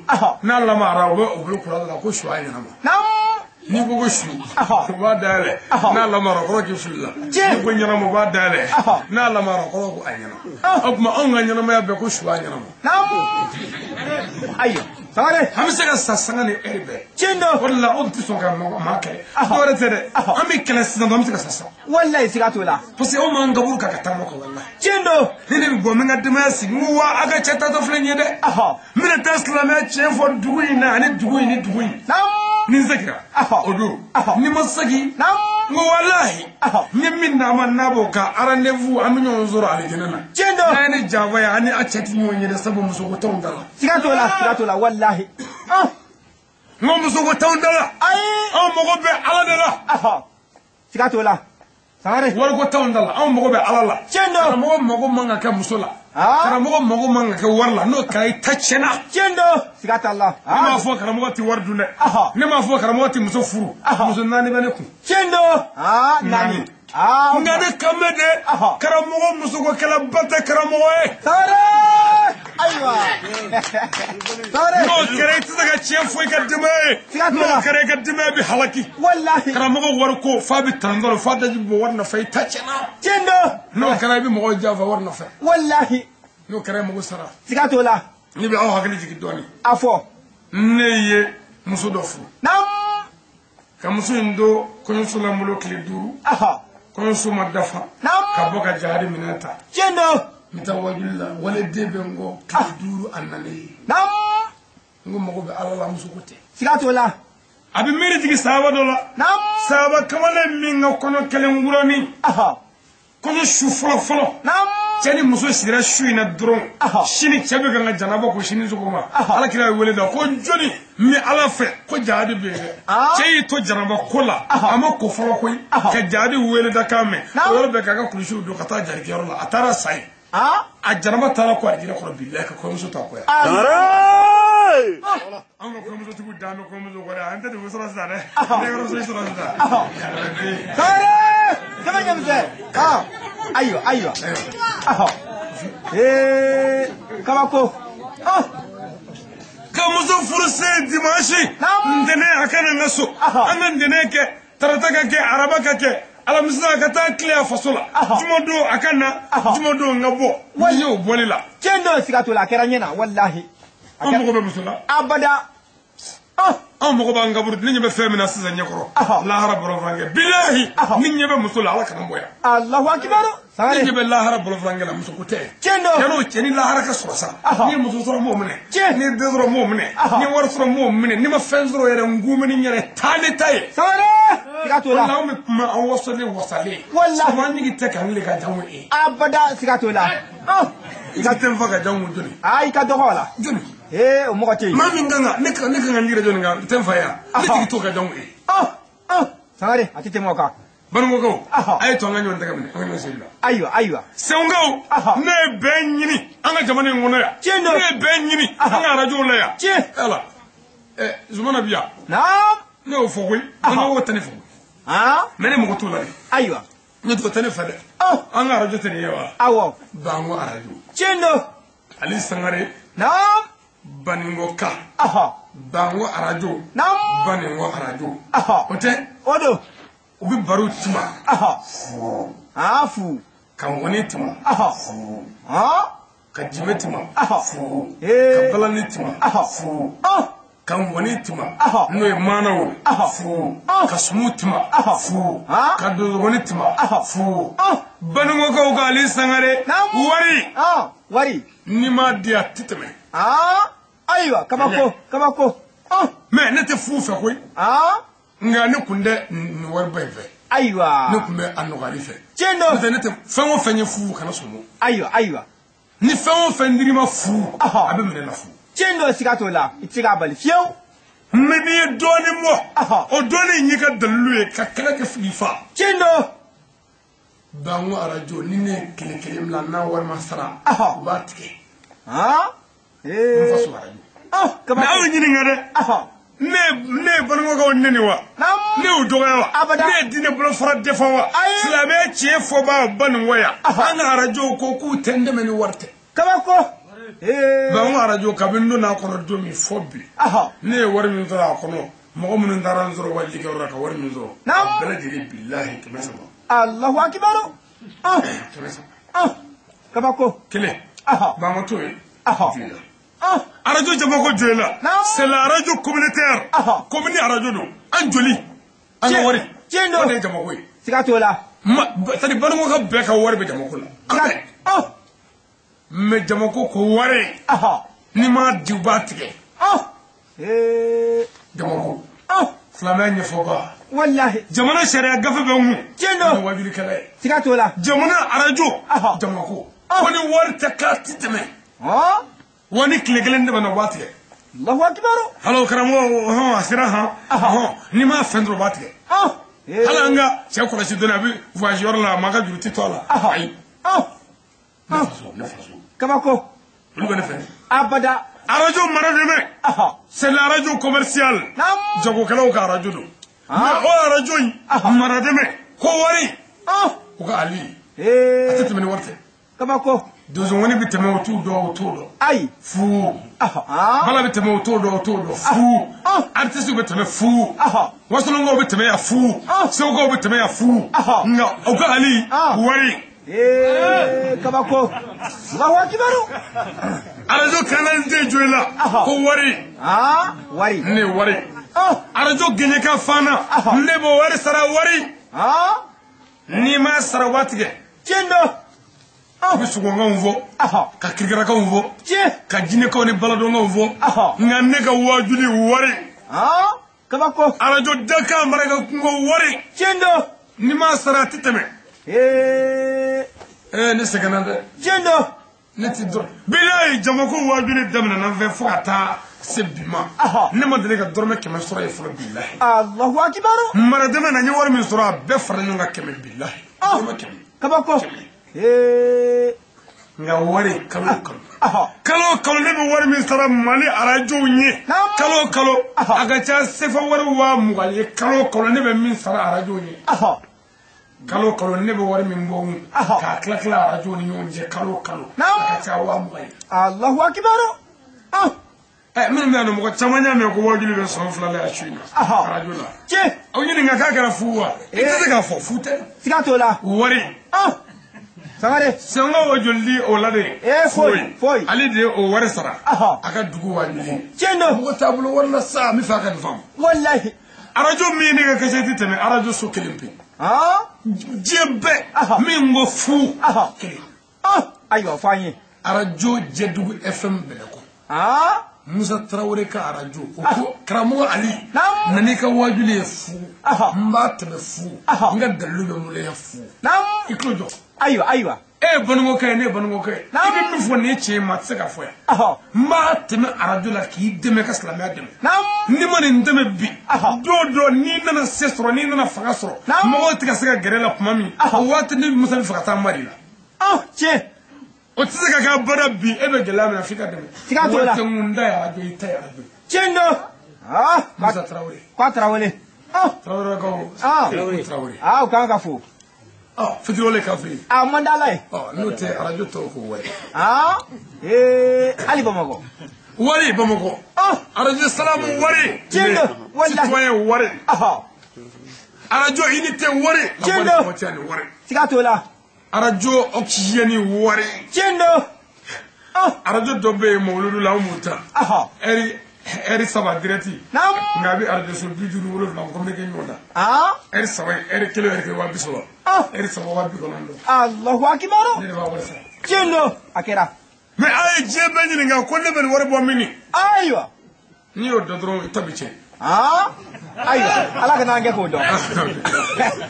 n'a lamara u bɛ o bolo kura la ko su a ɲɛnama n'i ko ko su u b'a dayɛlɛ n'a lamara kɔrɔ k'i filila n'i ko ɲɛnama u b'a dayɛlɛ n'a lamara kɔrɔ ko a ɲɛnama o tuma anw ka ɲɛnamaya bɛɛ ko su a ɲɛnama. Ayiwa Sangare. An bɛ se ka sa sanga ni ɛri bɛɛ. Tiɲɛ don. O de la anw tɛ sɔn ka maa kɛlɛ. Dɔwɛrɛ tɛ dɛ. An bɛ kɛlɛ sisan an bɛ se ka sa sisan. Walayi siga t'o la. Parce que anw m'an kaburu kan ka taama kɔ walayi. Tiɲɛ don. Ni ne bɛ bɔ n bɛ n ka denbaya sigi n ko wa a ka cɛ taatɔ filɛ nin ye dɛ. N bɛna taa silamɛya tiɲɛ fɔ dugu in na ani dugu in ni dugu in. Ni n seginna. O don. Ni ma segin. N ko walahi. N ye min d'a ma n'a b'o kan rendez-vous an bɛ ɲɔgɔn sɔrɔ alijinɛ na. Tiɲɛ don. N'a ye ne janfa yan ani a cɛ tɛ ɲɔgɔn ye dɛ sabu musoko t'anw da la. Siga t'o la siga t'o la walahi. N ko musoko t'anw da la. Ayi. Anw mago bɛ ala de la. Siga t'o la. Sangare. Wariko t'anw da la anw mago bɛ ala la. Tiɲɛ don. Karamɔgɔ mago man ka kɛ muso la. Karamɔgɔ mago man ka kɛ wari la n'o kɛra i ta tiɲɛna. Tiɲɛ don. Siga t'a la. Ne m'a fɔ karamɔgɔ tɛ wari dun dɛ. Ne m'a fɔ karamɔgɔ tɛ muso furu. Muso 4 bɛ ne kun. Tiɲɛ don. 4. Nka ne kan bɛ de. Karamɔgɔ musokokɛlɛba tɛ karamɔgɔ ye. Sangare. Ayiwa. Sangare. N'o kɛra i tɛ se ka tiɲɛ fɔ i ka denbaya ye. N'o kɛra i ka denbaya bɛ halaki. Walahi. Karamɔgɔ wari ko f'a bɛ tan dɔrɔn f'a daji bɔ wari nɔfɛ i ta tiɲɛna. Tiɲɛ don. N'o kɛra i bɛ mɔgɔw janfa wari nɔfɛ. Walahi. N'o kɛra i mago sara. Siga t'o la. Ne bɛ aw hakili jigin dɔɔnin. A fɔ. Ne ye muso dɔ furu. Naamu. Ka muso in don kɔɲɔso la n bolo tile 5. Kɔɲɔso ma dafa. Ka bɔ ka jahadi minɛn ta. Tiɲɛ don. N bɛ taa wajuli la waliden bɛ n kɔ tile 5 a nalen. N ko mago bɛ Ala la muso ko tɛ. Siga t'o la. A bɛ miiri jigin sahaba dɔ la. Sahaba kamalen min ka kɔɲɔ kelen wurani. Kɔɲɔ su fɔlɔ fɔlɔ. Cɛ ni muso sigira su in na dɔrɔn. Sini cɛ bɛ kan ka janaba ko sini sɔgɔma. Ala kira ye wele da ko jɔnni n bɛ Ala fɛ ko jahadi bɛ yen dɛ. Cɛ y'i to janaba ko la. A ma ko fɔlɔ koyi. Ka jahadi wele da kan mɛn. O yɔrɔ bɛɛ k'a ka kulusiw don ka taa jalikɛyɔrɔ la. A taara sa yen. A janaba taara ko alijinɛ kɔnɔ bilahi ka kɔɲɔmuso ta kɔ yan. An ka kɔɲɔmusotigiw dan bɛ kɔɲɔmuso kɔ dɛ, an tɛ dugu sɔrɔ sisan dɛ. Ne yɔrɔ sɔrɔ sisan. Sangare sɛbɛn ɲɛmisɛn. Ayiwa ayiwa. Kabako. Ka muso furu se dimanche. Ntɛnɛn a ka na n ka so. An ka ntɛnɛn kɛ, tarata ka kɛ, araba ka kɛ. Alamisa ka taa tile a faso la. Juma don a ka na. Juma don n ka bɔ. N y'o bɔli la. Tiɲɛ don siga t'o la, a kɛra ɲɛ na walahi. An mago bɛ muso la. Abada. Anw mago b'an kaburu ni ɲɛ bɛ fɛn min na sisan ɲɛkɔrɔ. Lahara bɔlɔfurankɛ bilahi ni ɲɛ bɛ muso la Ala kana n bɔ yan. Alahu akibaru. Ni ɲɛ bɛ lahara bɔlɔfurankɛ la muso ko tɛ. Tiɲɛ don. Yan'o cɛ ni lahara ka sɔrɔ sa. Ni ye muso sɔrɔ n b'o minɛ. Tiɲɛ. Ni ye den sɔrɔ n b'o minɛ. Ni ye wari sɔrɔ n b'o minɛ. Ni ma fɛn sɔrɔ yɛrɛ n kun bɛ ni n yɛrɛ taa ne ta ye. Sangare. Siga t'o la. Walahi anw bɛ kuma an wasalen wasalen. Walahi. Sabu an jigi tɛ k'an ka jamu ye. Abada siga t'o la. I ka tɛ n fa ka jamu joli. I ka dɔgɔ o la. Joli. O mɔgɔ tɛ yen. Maa min kan ka ne kan ka n yɛrɛ jɔnni kan tɛ n fa ye yan. Ne jigi t'o ka jamu ye. Sangare a tɛ tɛmɛ o kan. Banikɔkaw a ye to an ka ɲɔgɔn tɛgɛ minɛ an ka ɲɔgɔn sen bila. Ayiwa ayiwa. Segukaw ne ye bɛn ɲini an ka jamana in kɔnɔ yan. Tiɲɛ don. Ne ye bɛn ɲini an ka arajow la yan. Tiɲɛ. Ala Zumana bi yan. Naam. Ne y'o fɔ koyi. An ka o tɛ ne fɛ koyi. Mɛ ne mago t'o la dɛ. Ayiwa. Ne t'o tɛ ne fɛ dɛ. An ka arajo tɛ nin ye wa. Awɔ. Banko arajo. Tiɲɛ don. Ali Sangare. Naam. Baninko ka. Banko arajo. Naam. Baninko arajo. O tɛ. O don. U bɛ baro tima. Fu. Fu. Ka ŋɔni tima. Fu. Ka jime tima. Fu. Ka balani tima. Fu. Ka ŋɔni tima. N'o ye maanaw ye. Fu. Ka sumu tima. Fu. Ka donsogoni tima. Fu. Baninkokaw ka Ali Sangare. Wari. Wari. N'i m'a di a ti tɛmɛ. Ayiwa kabako kabako. Mɛ ne tɛ fu fɛ koyi. Nka ne kun tɛ nin wariba in fɛ. Ayiwa. Ne kun bɛ a nɔgɔyali fɛ. Tiɲɛ don. N'o tɛ ne tɛ fɛn o fɛn ye fu kana sɔn o. Ayiwa ayiwa. Ni fɛn o fɛn dir'i ma fu. A bɛ minɛ la fu. Tiɲɛ don siga t'o la i tɛ se k'a bali fiyewu. Mɛ n'i ye dɔɔnin bɔ. O dɔɔnin y'i ka dalilu ye ka kɛlɛ kɛ f'i fa. Tiɲɛ don. Banko arajo ni ne ye kile kelen bila n'a wari ma sara. U b'a tigɛ. N faso arajo. Mɛ aw ye ɲininka dɛ. Ne ye Banikɔkaw neni wa? Ne y'u dɔgɔya wa? Ne ye diinɛ bolofara défend wa? Silamɛya tiɲɛ fɔbaa Banikɔ yan. An ka arajow ko k'u tɛ n dɛmɛ ni wari tɛ. Kabako. Banko arajo kabini n donna a kɔnɔ don min fɔ bi. Ne ye wari min sɔrɔ a kɔnɔ mɔgɔ minnu taara n sɔrɔ wajilikɛyɔrɔ la ka wari min sɔrɔ. A bɛɛ lajɛlen bilahi 300. Alahu akibaru. 300. Kabako. Kelen. Banko t'o ye. Joli la. Arajo jamako joli la. C'est la radio communautaire. Commune arajo don. An joli. An ka wari. Tiɲɛ don. O de ye jamako ye. Siga t'o la. C'est à dire Banikɔ ka bɛɛ ka wari bɛ jamako la. Mɛ jamako ko wari. N'i m'a di u b'a tigɛ. Jamako. Silamɛya ɲɛfɔba. Walahi. Jamana sariya gafe bɛ n kun. Tiɲɛ don. Ni wajulikɛla ye. Siga t'o la. Jamana arajo. Jamako. Ko ni wari tɛ k'a ti tɛmɛ. Wa ni tile kelen tɛmɛna u b'a tigɛ. Allahu akibaru. Hali o karamɔgɔ hɔn a sera han hɔn n'i m'a fɛn dɔrɔn u b'a tigɛ. Hali an ka cɛ kɔlɔsi dɔɔni a bɛ voyage yɔrɔ la a ma ka juru ti to a la. Ayi. Ne faso ne faso. Kabako. Olu bɛ ne fɛ. Abada. Arajo mara dɛmɛ. C'est la radio commerciale. Jagokɛlaw ka arajo don. Mais o arajo in mara dɛmɛ ko wari. U ka Ali. A tɛ tɛmɛ ni wari tɛ. Kabako. Donsongɔni bɛ tɛmɛ o t'u dɔn o t'o dɔn. Ayi. Fu. Bala bɛ tɛmɛ o t'o dɔn o t'o dɔn fu. Artiste bɛ tɛmɛ fu. Wasolonkaw bɛ tɛmɛ yan fu. Segukaw bɛ tɛmɛ yan fu. Nka u ka Ali wari. Ee kabako. Allahu akibaru. Arajo Canal D Joyila. Ko wari. Ah wari. Ne wari. Arajo Gɛɲɛka Fana. Ne b'o wari sara wari. Ah. N'i ma sara waati kɛ. Tiɲɛ don. U bɛ sogonkanw fɔ. Ka kirikarakanw fɔ. Tiɲɛ. Ka jinɛkanw ni baladɔnkanw fɔ. Nka ne ka waajuli wari. Ah kabako. Arajo Dakan Maraka kungo wari. Tiɲɛ don. N'i ma sara a tɛ tɛmɛ. Ee. Ne sɛgɛnna dɛ. Tiɲɛ don. Ne ti dɔrɔn. Bilayi jamako waajuli daminɛna n fɛ fo ka taa se bi ma. Ne ma deli ka dɔrɔmɛ 100 sɔrɔ yen fɔlɔ bilahi. Allahu akibaru. Mara dɛmɛ na n ye wari min sɔrɔ a bɛɛ fara ɲɔgɔn kan 100 bilahi. Dɔrɔmɛ 100. Kabako. Ee. Nka wari kalo o kalo. Kalo o kalo ne bɛ wari min sara Mali arajow ye. Kalo o kalo a ka ca sefa wari 20,000 ye kalo o kalo ne bɛ min sara arajow ye. Kalo kalo ne bɛ wari min bɔ n kun k'a tila tila arajow ni ɲɔgɔn cɛ kalo o kalo a ka ca 20,000 ye. Allahu akibaru. Minnu bɛ yan nɔ mɔgɔ caman y'a mɛn ko waajuli bɛ sɔn 2 la su in na arajo la. Tiɲɛ. Aw ɲininka k'a kɛra fu wa? I tɛ se k'a fɔ fu tɛ. Siga t'o la. Wari. Sangare. Sango o joli di o la de. Foyi foyi. Ale de ye o wari sara. A ka dugu waajuli. Tiɲɛ don. Mɔgɔ t'a bolo wari la sa n bɛ fɛ a ka nin faamu. Walahi. Arajo min ne ka kasɛti tɛmɛ arajo so kelen pe. Diɲɛ bɛɛ min ko fu kelen. Ayiwa fɔ an ye. Arajo Jɛdugu FM Bɛlɛkɔ. Musa Tarawele ka arajo o ko karamɔgɔ Ali nana i ka waajuli ye fu n b'a tɛmɛ fu n ka dalilu bɛ n bolo yan fu. I tulo jɔ. Ayiwa ayiwa. E ye banikɔkɛ ye ne ye banikɔkɛ ye. I bɛ min fɔ nin ye tiɲɛ ye maa tɛ se k'a fɔ yan. N b'a tɛmɛ arajo la k'i dɛmɛ ka silamɛya dɛmɛ. N'i ma nin dɛmɛ bi. Don dɔ n'i nana se sɔrɔ n'i nana fanga sɔrɔ. Mɔgɔw tɛ ka se ka gɛrɛ la tuma min. O waati ni Musa bɛ fɛ ka taa Mali la. Tiɲɛ. O tɛ se ka kɛ abada bi e bɛ gɛlɛya min na f'i ka dɛmɛ. Siga t'o la. Waati n ta ye arajo ye i ta ye arajo ye. Tiɲɛ don. Musa Tarawele. K'a Tarawele. Tarawelekaw. Tarawele. O kan ka fo. Fitiriwale kafiri. A man d'Ala ye. N'o tɛ arajo tɔw ko wari. Hali Bamakɔ. Wari Bamakɔ. Arajo Salamu wari. Tiɲɛ don. Walahi. Citoyen wari. Arajo Unité wari. Tiɲɛ don. Siga t'o la. Arajo Oxygène wari. Tiɲɛ don. Arajo dɔ bɛ yen mawuludu la anw b'o ta. Ɛri 3 direct. Nka a bɛ arajo so 57 communiqué ɲɔgɔn na. Ɛri 3 ɛri 1 ɛri 1 30,000. Ɛri 3 90,000. Allahu akibaru. Ne de b'a wari sara. Tiɲɛ don a kɛra. Mais a ye diɲɛ bɛɛ ɲininka ko ne bɛ nin wari bɔ min ni. Ayiwa. N'i y'o dɔn dɔrɔn i ta bɛ tiɲɛ. Ayiwa Ala ka n'an kɛ k'o dɔn.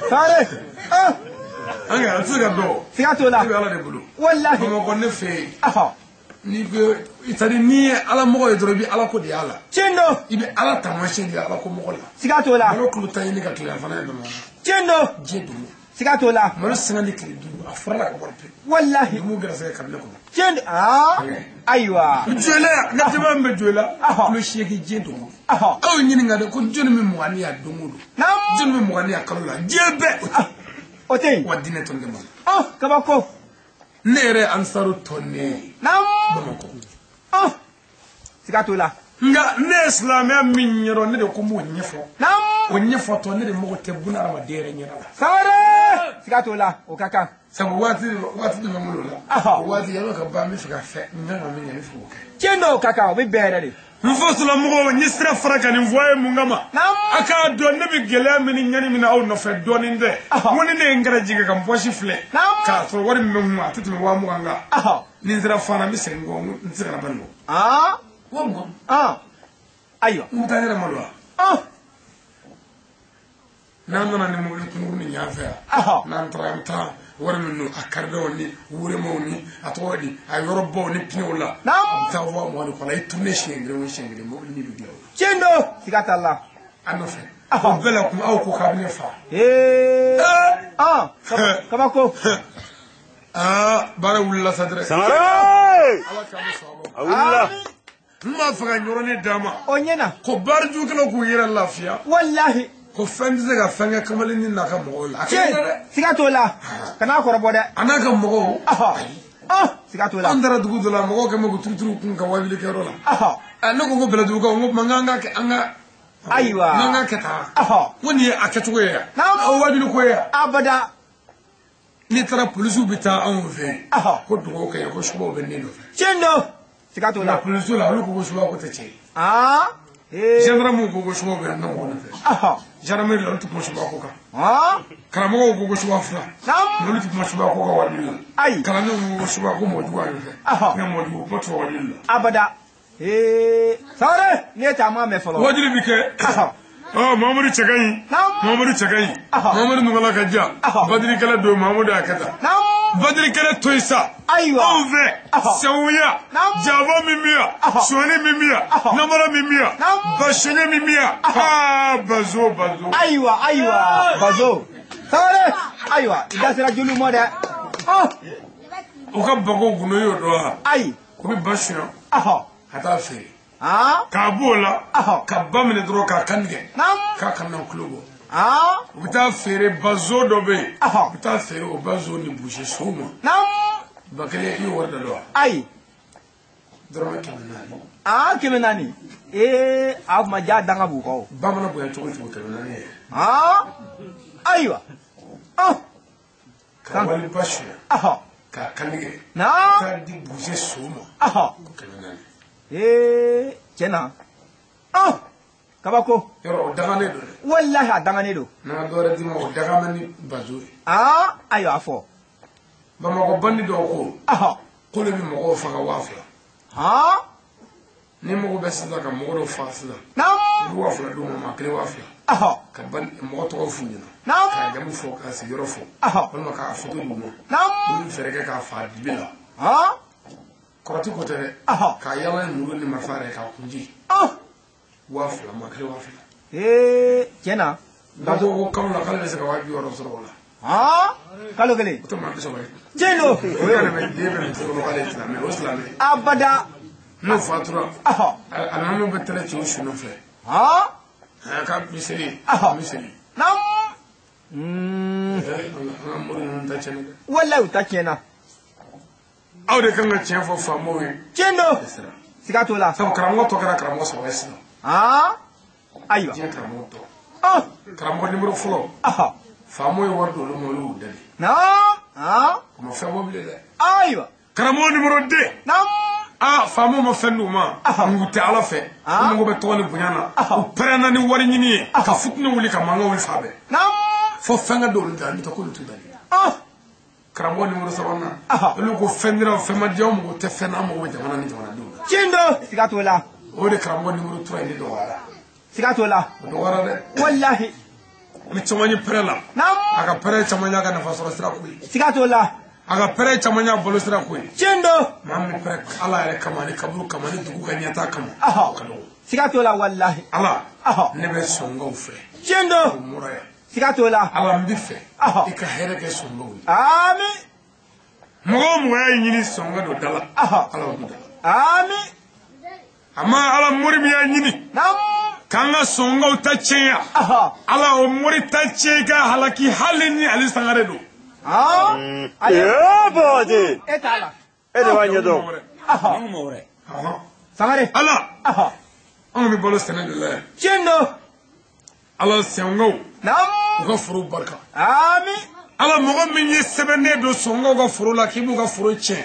Sangare. An kɛ a tɛ se ka dɔn. Siga t'o la. Ne bɛ Ala de bolo. Walahi. Bamakɔ ne fɛ yen. N'i ko c'est-à-dire n'i ye Ala mɔgɔ ye dɔrɔn i bɛ Ala ko de y'a la. Tiɲɛ don. I bɛ Ala taamasiyɛn de ye Ala ko mɔgɔ la. Siga t'o la. Malo kilo 10 ɲini ka tile fana ye Bamakɔ. Tiɲɛ don. Diɲɛ don. Siga t'o la. Malo sanga ni tile 5 a fɔra la ka bɔ pewu. Walahi. Dugu gɛrɛsɛgɛ kabila kɔnɔ. Tiɲɛ don. Ayiwa. Joyila n ka denbaya min bɛ Joyila. Kilo 8 diɲɛ don. Aw ɲininka dɛ ko jɔnni bɛ 20 ni yan don o don. Jɔnni bɛ 20 ni yan kalo la diɲɛ bɛɛ. O tɛ yen. Wa diinɛ tɔn tɛ ma. Kabako. Ne yɛrɛ ye Ansaru tɔnden ye. Bamakɔ. Siga t'o la. Nka ne ye silamɛya min ɲɛdɔn ne de ko n b'o ɲɛfɔ. O ɲɛfɔtɔ ne de mago tɛ bunahadamaden yɛrɛ ɲɛda la. Sangare. Siga t'o la o ka kan. Sabu waati de bɛ n bolo o la. O waati yan'o ka ban n bɛ fɛ ka fɛn n kan ka min kɛ n bɛ fɛ k'o kɛ. Tiɲɛ don o ka kan o bɛ bɛn yɛrɛ de. N fɔ silamɛmɔgɔw n ye sira fara ka nin fɔ a ye mun kama. A k'a dɔn ne bɛ gɛlɛya min ni ɲani min na aw nɔfɛ dɔɔnin tɛ. N ko ni ne ye n kɛra jigin ka n pɔsi filɛ. K'a sɔrɔ wari min bɛ n kun a tɛ tɛmɛ 20,000 kan. Ni n sera fan na n bɛ segin kɔ n tɛ se ka na ba nin kɔ. 20,000. Ayiwa. N bɛ taa n yɛrɛ malo wa. N'an nana ni mobili kunkurunin y'an fɛ yan. N'an taara an bɛ taa wari min don a karidaw ni wuremaw ni a tɔgɔ di a yɔrɔbaw ni pinew la. A bɛ taa 20,000 de kɔnɔ i tourner siɲɛ kelen o siɲɛ kelen mobili ni bɛ dilan o. Tiɲɛ don siga t'a la. A nɔfɛ. O bɛɛ la kun aw ko k'a bɛ ne fa. Kabako. Baara wulila sa dɛrɛ. Sangare. Ala k'an bɛ sɔn a ma. A wulila. N b'a fɛ ka yɔrɔnin d'a ma. O ɲɛna. Ko baarajugukɛlaw k'u yɛrɛ lafiya. Walahi. Ko fɛn tɛ se ka fɛn kɛ kamalennin n'a ka mɔgɔw la. Tiɲɛ siga t'o la. Kan'a kɔrɔbɔ dɛ. A n'a ka mɔgɔw. Siga t'o la. An taara dugu dɔ la mɔgɔw kɛn bɛ k'u turuturu kun ka wajuli kɛyɔrɔ la. Ne ko Bɛlɛdugukaw n ko tuma n k'an ka kɛ an ka. Ayiwa. N k'an ka kɛ tan. N ko nin ye a kɛcogo ye yan. O wajuli ko ye yan. Abada. N'i taara polisiw bɛ taa anw fɛ yen ko dugawu kɛ ko subaw bɛ ne nɔfɛ. Tiɲɛ don. Siga t'o la. Nka polisiw la olu ko ko subaw ko tɛ tiɲɛ ye. Gendarmew ko ko subaw bɛ ne mɔgɔ nɔfɛ. Gendarmerie la olu tɛ kuma subaw ko kan. Karamɔgɔw ko ko suba fila. Olu tɛ kuma suba ko kan wajuli la. Ayi. Kalandenw ko ko suba ko mɔgɔ jugu a nɔfɛ. Nka mɔgɔ jugu kuma tɛ wajuli la. Abada. Sangare ne ye taama mɛn fɔlɔ. Wajuli bi kɛ. Mamadu cɛ ka ɲi. Mamadu cɛ ka ɲi. Mamadu nugula ka diya. Badiri kɛlɛ don Mamadu y'a kɛ tan. Badiri kɛlɛ to yen sa. Ayiwa. Anw fɛ. Sɛwuya. Jaba min bɛ yan. Sɔni min bɛ yan. Namara min bɛ yan. Basɛnɛ min bɛ yan. Aa bazo bazo. Ayiwa ayiwa bazo. Sangare ayiwa i da sera joliw ma dɛ. U ka bago gundo y'o dɔn wa? Ayi. U bɛ ba suɲɛ. Ka taa feere. K'a b'o la ka ba minɛ dɔrɔn k'a kan tigɛ k'a kana kulo bɔ u bɛ taa feere bazo dɔ bɛ yen u bɛ taa feere o bazo ni busi sow ma ba kelen i y'o wari da dɔn wa. Ayi. Dɔrɔmɛ 400. 400. A ma ja danga b'u kɔ. Ba mana bonya cogo o cogo 400 ye. Ayiwa. Ka wali ba suɲɛ. K'a kan tigɛ. Ka taa di busi sow ma. Ko 400. Tiɲɛ na kabako. Yɔrɔ o danganen don dɛ. Walahi a danganen don. N'an ka dɔ wɛrɛ d'i ma o daga man ni bazo ye. Ayiwa a fɔ. Bamakɔ bandi dɔw ko. K'olu bɛ mɔgɔw faga 2000. Ni mago bɛ sisan ka mɔgɔ dɔw faga sisan. I bɛ 2000 d'u ma maa kelen 2000. Ka mɔgɔ tɔgɔ f'u ɲɛna. K'a jamu fɔ k'a sigiyɔrɔ fɔ. Walima k'a foto d'u ma. Olu bɛ fɛɛrɛ kɛ k'a faga dibi la. Kɔrɔti ko tɛ dɛ. K'a yala ni muru ni marifa yɛrɛ k'a kunji. 2000 maa kelen 2000. Tiɲɛ na. Dɔ ko kalo la k'ale bɛ se ka 60.000 sɔrɔ o la. Kalo kelen. O tɛ maa 30 ye. Tiɲɛ don. O yɛrɛ bɛ den bɛ muso kɔnɔ k'ale ye silamɛ o silamɛ. Abada. N'o fatura. Alimami bɛ tɛrɛ ci o su nɔfɛ. K'a bɛ seli. A bɛ seli. An ka mori ninnu ta tiɲɛna dɛ. Walayi u ta tiɲɛna. Aw de kan ka tiɲɛ fɔ faamaw ye. Tiɲɛ don. Siga t'o la. Sabu karamɔgɔ tɔ kɛra karamɔgɔ saba ye sisan. Ayiwa. Diɲɛ karamɔgɔ tɔ. Karamɔgɔ nimoro fɔlɔ. Faamaw ye wari d'olu ma olu y'u dali. U ma fɛn bɔ bilen dɛ. Ayiwa. Karamɔgɔ nimoro 2. Faamaw ma fɛn d'u ma. U tɛ Ala fɛ. U mago bɛ tɔgɔ ni bonya na. U pɛrɛnna ni wari ɲini ye. Ka futinɛ wuli ka mankan wuli fan bɛɛ. Fo fɛn ka d'olu da n'o tɛ k'olu t'u dali. Karamɔgɔ nimoro 3nan olu ko fɛn dira fɛn ma diya mɔgɔ tɛ fɛn na an mago bɛ jamana ni jamanadenw na. Tiɲɛ don. Siga t'o la. O de karamɔgɔ nimoro 3 in de dɔgɔyara. Siga t'o la. O dɔgɔyara dɛ. Walahi. Ni caman ye pɛrɛ la. A ka pɛrɛ caman y'a ka nafa sɔrɔ sira ko ye. Siga t'o la. A ka pɛrɛ caman y'a balo sira ko ye. Tiɲɛ don. Maa min pɛrɛ Ala yɛrɛ kama ani kaburu kama ni dugu ka ɲɛtaa kama. O ka dɔgɔ. Siga t'o la walahi. Ala. Ne bɛ sɔngaw fɛ. Tiɲɛ don. O mɔra yan. Siga t'o la. Ala n bɛ fɛ. I ka hɛrɛ kɛ sɔngaw ye. Ami. Mɔgɔ o mɔgɔ y'a ɲini sɔnga don da la. Ala b'o da la. Ami. A ma Ala mori min y'a ɲini. K'an ka sɔngaw ta tiɲɛ. Ala o mori ta tiɲɛ i ka halaki hali ni Ali Sangare don. Bɔdi. E t'a la. E de b'a ɲɛdɔn. Sangare. Ala. Anw bɛ balo sɛnɛ de la yan. Tiɲɛ don. Ala sɛngaw. U ka foro barika. Ami. Ala mɔgɔ min ye sɛbɛnnen don sɔngaw ka foro la k'i b'u ka foro tiɲɛ.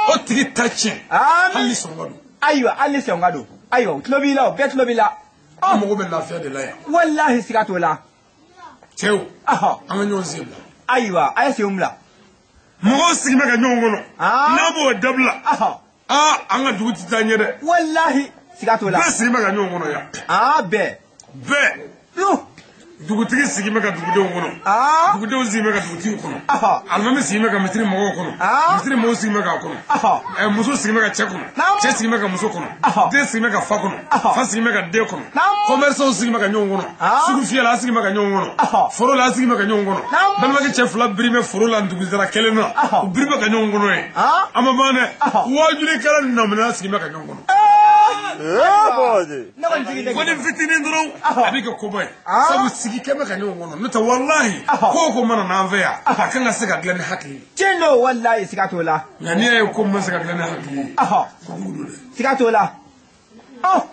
O tigi ta tiɲɛ. Hali ni sɔnga don. Ayiwa hali ni sɔnga don. Ayiwa u tulo b'i la o bɛɛ tulo b'i la. An mago bɛ lafiya de la yan. Walahi siga t'o la. Cɛw. An ka ɲɔgɔn sen bila. Ayiwa a ye senw bila. Mɔgɔw sigi bɛ ka ɲɔgɔn kɔnɔ. N'a b'o dabila. An ka dugu tɛ taa ɲɛ dɛ. Walahi siga t'o la. Bɛɛ sigi bɛ ka ɲɔgɔn kɔnɔ yan. Bɛɛ. Bɛɛ. Dugutigi sigi bɛ ka dugudenw kɔnɔ. Dugudenw sigi bɛ ka dugutigi kɔnɔ. Alimami sigi bɛ ka misiri mɔgɔw kɔnɔ. Misiri mɔgɔw sigi bɛ k'a kɔnɔ. Muso sigi bɛ ka cɛ kɔnɔ. Cɛ sigi bɛ ka muso kɔnɔ. Den sigi bɛ ka fa kɔnɔ. Fa sigi bɛ ka den kɔnɔ. Commerçants sigi bɛ ka ɲɔgɔn kɔnɔ. Sugu fiyɛ la a sigi bɛ ka ɲɔgɔn kɔnɔ. Foro la a sigi bɛ ka ɲɔgɔn kɔnɔ. Balimakɛ cɛ fila biri bɛ foro la dugusara kelen na. U biri bɛ ka ɲɔgɔn kɔnɔ ye. A ma ban dɛ. Waajulikɛla nɔminɛ sigi bɛ ka ɲɔgɔn kɔnɔ. Ko ni fitinin dɔrɔn a bɛ kɛ koba ye. Sabu sigi kɛ bɛ ka ɲɔgɔn kɔnɔ n'o tɛ walahi ko o ko mana n'an fɛ yan a kan ka se ka dilan ni hakili ye. Tiɲɛ don walahi siga t'o la. Nka n'i y'a ye ko ma se ka dilan ni hakili ye. Ko dugu don dɛ. Siga t'o la.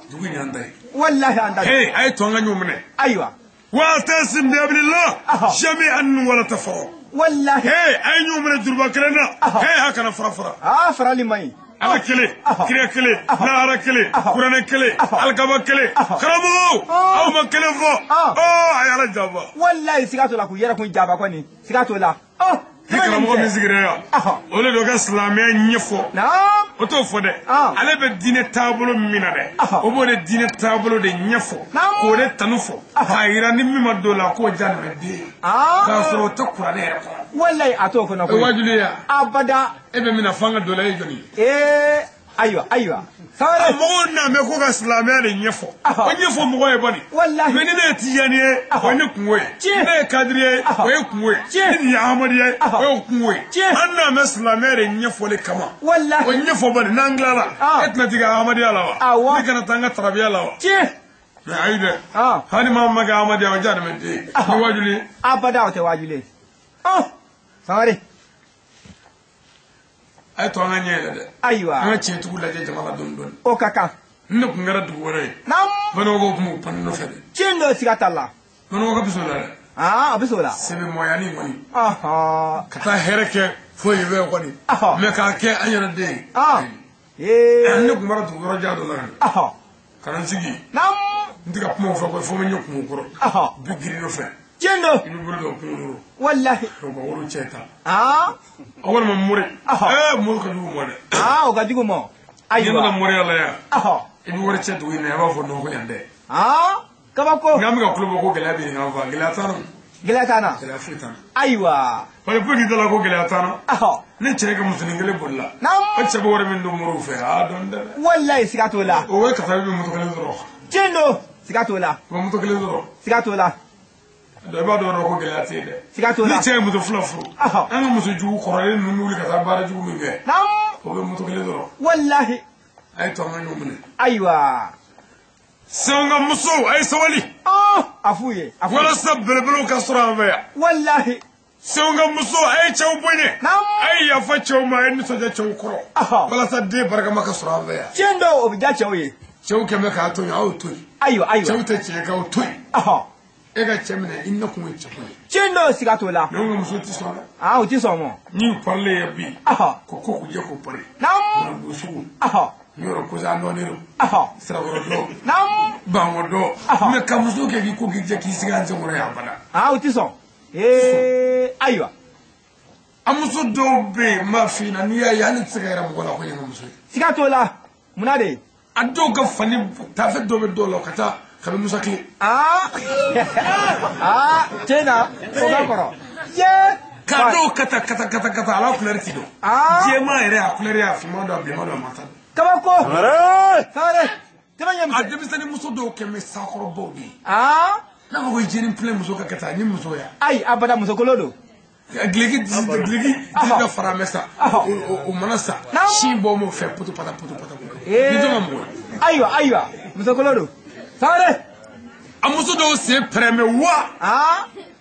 Dugu in y'an ta ye. Walahi an ta ye. A ye to an ka ɲɔgɔn minɛ. Ayiwa. Wa'tasim bihablillah jami'an wala tafarraqu. Walahi. Hey, a ye ɲɔgɔn minɛ juruba kelen na. Hey, a kana fara fara. Aa, farali man ɲi. Ala kelen, kira kelen, lahara kelen, kuranɛ kelen, alikaba kelen. Karamɔgɔw, aw ma kelen fɔ. Ɔ, a ye Ala janfa. Walahi, siga t'o la, k'u yɛrɛ kun jaba kɔni, siga t'o la. Ni karamɔgɔ min sigira yan, o de don ka silamɛya ɲɛfɔ. O t'o fɔ dɛ, ale bɛ diinɛ taabolo min na dɛ, o b'o de diinɛ taabolo de ɲɛfɔ, k'o de tanu fɔ, k'a yira ni min ma don o la k'o ja nin bɛ den ye. K'a sɔrɔ o tɛ kuranɛ yɛrɛ kɔnɔ. Walahi, a t'o kɔnɔ koyi. O waajuli ya. Abada. E bɛ min na f'an ka don o la, e ye jɔnni ye? Ee, ayiwa ayiwa. Sangare. Mɔgɔw n'a mɛn ko ka silamɛya de ɲɛfɔ. O ɲɛfɔ mɔgɔ ye bani. Walahi. Mais ni ne ye Tijani ye, o ye ne kungo ye. Ni ne ye Kadiri ye, o ye kungo ye. Ni nin ye Amadu ye, o ye kungo ye. An n'a mɛn silamɛya de ɲɛfɔli kama. Walahi. O ɲɛfɔ bani, n'an tilala, e tɛna t'i ka Amadiya la wa? Awɔ. Ne kana taa n ka tarabiya la wa? Tiɲɛ. Mais ayi dɛ. Hali maa min ma kɛ Amadiya ye, o diya de bɛ den ye. Ni waajuli ye. Abada, o tɛ waajuli ye. Sangare. A ye to an ka ɲɛ yɛlɛ dɛ. Ayiwa. An ka tiɲɛtigiw lajɛ jama la dɔɔni dɔɔni. O ka kan. Ni ne tun kɛra dugu wɛrɛ ye. Naamu. Bamananw tun b'u pan nɔfɛ dɛ. Tiɲɛ don, siga t'a la. Bamananw ka bisimila dɛ. Aa, a bɛ se o la. Sɛbɛnmɔgɔyanin kɔni. Ka taa hɛrɛ kɛ foyi bɛ kɔni. Mais k'a kɛ an yɛrɛ den ye. Ee. Ne tun bɔra dugu yɔrɔ jan dɔ la yan. Ka na n sigi. Naamu. N tɛ ka kuma o fɛ koyi, fo n bɛ ɲɛ kun o kɔrɔ. Bi girin nɔfɛ. Tiɲɛ don. I bɛ bolo don kungo kɔrɔ. Walahi. O ka woro cɛ ta. Aa. Walima mori. Ee, mori ka jugu ma dɛ. Aa, o ka jugu ma. Ayiwa. N'i nana moriya la yan. I bɛ wari cɛ dugu in na, i b'a fɔ nɔgɔ yan dɛ. Aa, kabako. N'an bɛ ka kulo bɔ ko gɛlɛya bɛ yen kan fa, gɛlɛya t'an na. Gɛlɛya t'an na. Gɛlɛya foyi t'an na. Ayiwa. Parce que pour k'i da la ko gɛlɛya t'an na. Ni cɛ ka musonin kelen bolila. Naamu. O cɛ bɛ wari min don moriw fɛ, aa dɔɔni dɛ. Walahi, siga t'o la. O bɛ kasa bɛ moto kelen sɔrɔ. Tiɲɛ don, siga t'o la. O bɛ moto kelen sɔrɔ. Siga t'o la. I b'a dɔn ko gɛlɛya tɛ yen dɛ. Siga t'o la. Ni cɛ ye muso fila furu. An ka muso jugu kɔrɔlen ninnu bɛ wuli ka taa baara jugu min kɛ. Naamu. O bɛ moto kelen sɔrɔ. Walahi. A ye to an ka ɲɔgɔn minɛ. Ayiwa. Sɛnw ka musow, a ye sabali. A f'u ye. Walasa belebelew ka sɔrɔ an fɛ yan. Walahi. Sɛnw ka musow, a ye cɛw bonya. Naamu. A ye yafa cɛw ma, a ye nisɔndiya cɛw kɔrɔ. Walasa den barikama ka sɔrɔ an fɛ yan. Tiɲɛ don, o bɛ diya cɛw ye. Cɛw kɛn bɛ k'a to yen, a y'o to yen. Ayiwa ayiwa. Cɛw tɛ tiɲɛ kɛ, o to yen. E ka cɛ minɛ, i nakun ye cɛko ye. Tiɲɛ don, siga t'o la. Mais anw ka muso tɛ sɔn dɛ. Aa, o tɛ sɔn mɔ. N'i parilen ye bi. Ko ko k'u jɛ k'o pari. Naamu. Yɔrɔ sugu. Yɔrɔ kosa nɔɔni don. Sirakɔrɔ dɔ. Naamu. Bankɔ dɔ. Mais ka muso kɛ k'i ko k'i jɛ k'i sigi an senkɔrɔ yan abada. Aa, o tɛ sɔn. Ee, ayiwa. A muso dɔw bɛ yen, n b'a f'i ɲɛna, n'i y'a ye hali tɛ se ka yɛrɛ mɔgɔ la ko n ye n ka muso ye. Siga t'o la. Munna de? A dɔw ka fani taafe dɔ bɛ dɔw la ka taa kabi Musa kile. Aa, aa, tiɲɛ na, o ka kɔrɔ. Ye. Ka dɔw kata kata kata kata, ala kulɛri ti dɔn. Jɛman yɛrɛ a kulɛri a finman dɔn, a bilenman dɔn, a ma ta dɔn. Kabako. Sangare. Tɛmɛ ɲɛ misɛn. A denmisɛnnin muso dɔw kɛn bɛ sakɔrɔbaw de ye. Aa. N'a fɔ ko jeni filɛ muso ka kɛ tan, ni muso ya. Ayi, abada musokolo don. Gileki gileki ka fara mɛ sa, o mana sa, sin bɔ m'o fɛ poto pata poto pata. Ni dɔ ma mɔgɔ ye. Ayiwa ayiwa, musokolo don. Sangare. A muso dɔw sen pɛrɛmɛ wa.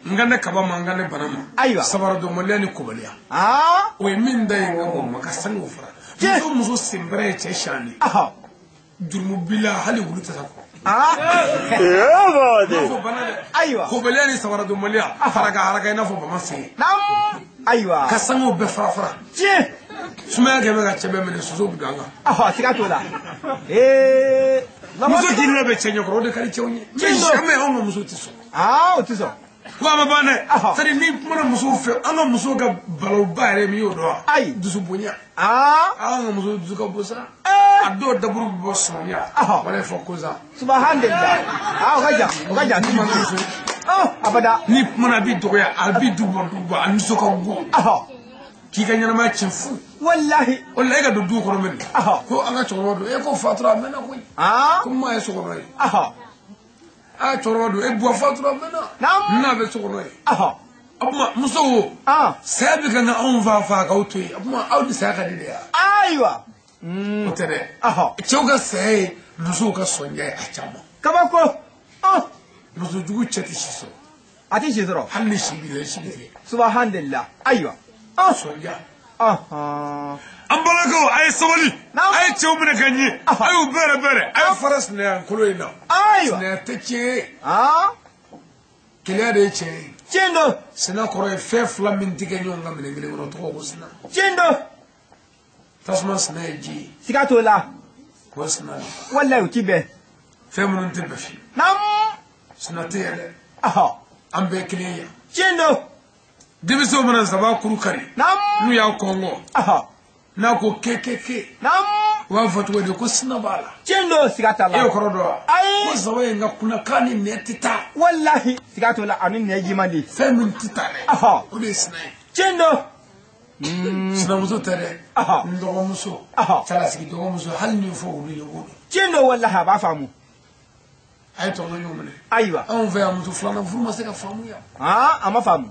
N ka ne kaba ma, n ka ne bana ma. Ayiwa. Sabaradɔnbaliya ni kobaliya. O ye min da ye n ka mɔgɔ ma ka sange fara. Muso sen pɛrɛ ye cɛ siran de. Jurumu b'i la, hali wulu tɛ sa kɔrɔ. Ayiwa. Kobaliya ni sabaradɔnbaliya haraka haraka i n'a fɔ bama sen. Naamu. Ayiwa. Ka sangew bɛɛ fara fara. Tiɲɛ. Sumaya kɛ bɛ ka cɛ bɛɛ minɛ, sosow bɛ don an kan. Siga t'o la. Ee. Muso k'i labɛn cɛ ɲɛkɔrɔ, o de ka di cɛw ye. Mais jamais anw ka muso tɛ sɔn. Aa, o tɛ sɔn. Ko a ma ban dɛ. C'est à dire n'i kumana musow fɛ, an ka musow ka balawba yɛrɛ min y'o dɔn wa? Ayi. Dusu bonya. Aa. An ka musow dusu ka bon sa. A dɔw daburu bɛ bɔ sɔmiya. Wala fɔ kosa. Subahanallah. Aa, o ka jan, o ka jan. N'i ma muso. Abada. N'i kumana a b'i dɔgɔya, a b'i duguba duguba, a nisɔn ka go. K'i ka ɲɛnamaya tiɲɛ fu. Walahi. O la e ka don du kɔnɔ mɛn. Ko an ka cɛkɔrɔba don, e ko fatura a mɛnna koyi. Ko maa ye so kɔnɔ ye. Aa, cɛkɔrɔba don, e buwa fatura a mɛnna. N'a bɛ so kɔnɔ ye. A kuma muso wo. Saya bɛ ka na anw fa fa k'aw to yen. A kuma aw ni saya ka di de ya. Ayiwa. O tɛ dɛ. Cɛw ka saya ye musow ka sɔnja ye a caman. Kabako. Muso jugu cɛ tɛ si sɔrɔ. A tɛ si sɔrɔ. Hali ni si b'i la, si b'i tigɛ. Subahanallah. Ayiwa. Sɔnja. An balakaw, a ye sabali. A ye cɛw minɛ ka ɲɛ. A y'u bɛrɛ bɛrɛ. A ye fara sinaya kolo in na. Ayiwa. Sinaya tɛ tiɲɛ ye. Keleya de ye tiɲɛ ye. Tiɲɛ don. Sina kɔrɔ ye fɛn fila min tɛ kɛ ɲɔgɔn kan minɛn kelen kɔnɔ, o tɔgɔ ko sina. Tiɲɛ don. Tasuma sina ye ji ye. Siga t'o la. O ye sina de. Walayi o ti bɛn. Fɛn minnu tɛ bɛn fiyewu. Naamu. Sina tɛ yan dɛ. Ɔhɔ. An bɛɛ kelen ye yan. Tiɲɛ don. Denmisɛnw mana nsaban kuru kari. Naamu. N'u y'a kɔngɔ. Ɔhɔ. N'a ko ke ke ke. Naamu. U b'a fɔ cogo di ko sina b'a la. Tiɲɛ don, siga t'a la. E y'o kɔrɔ dɔn wa? Ayi. Ko nsaban in ka kunna k'a ni nɛ tɛ taa. Walahi siga t'o la, ani nɛ ji man di. Fɛn min tɛ taa dɛ. Ɔhɔ. O de ye sina ye. Tiɲɛ don. Sinamuso tɛ dɛ. Ɔhɔ. N dɔgɔmuso. Ɔhɔ. Cɛlasigi dɔgɔmuso hali n'i fɔ olu ye o don. Tiɲɛ don, walahi a b'a faamu. A ye tɔnɔ ɲɔgɔn minɛ. Ayiwa. Anw fɛ yan muso filanan furu ma se ka faamu yan. Aa, a ma faamu.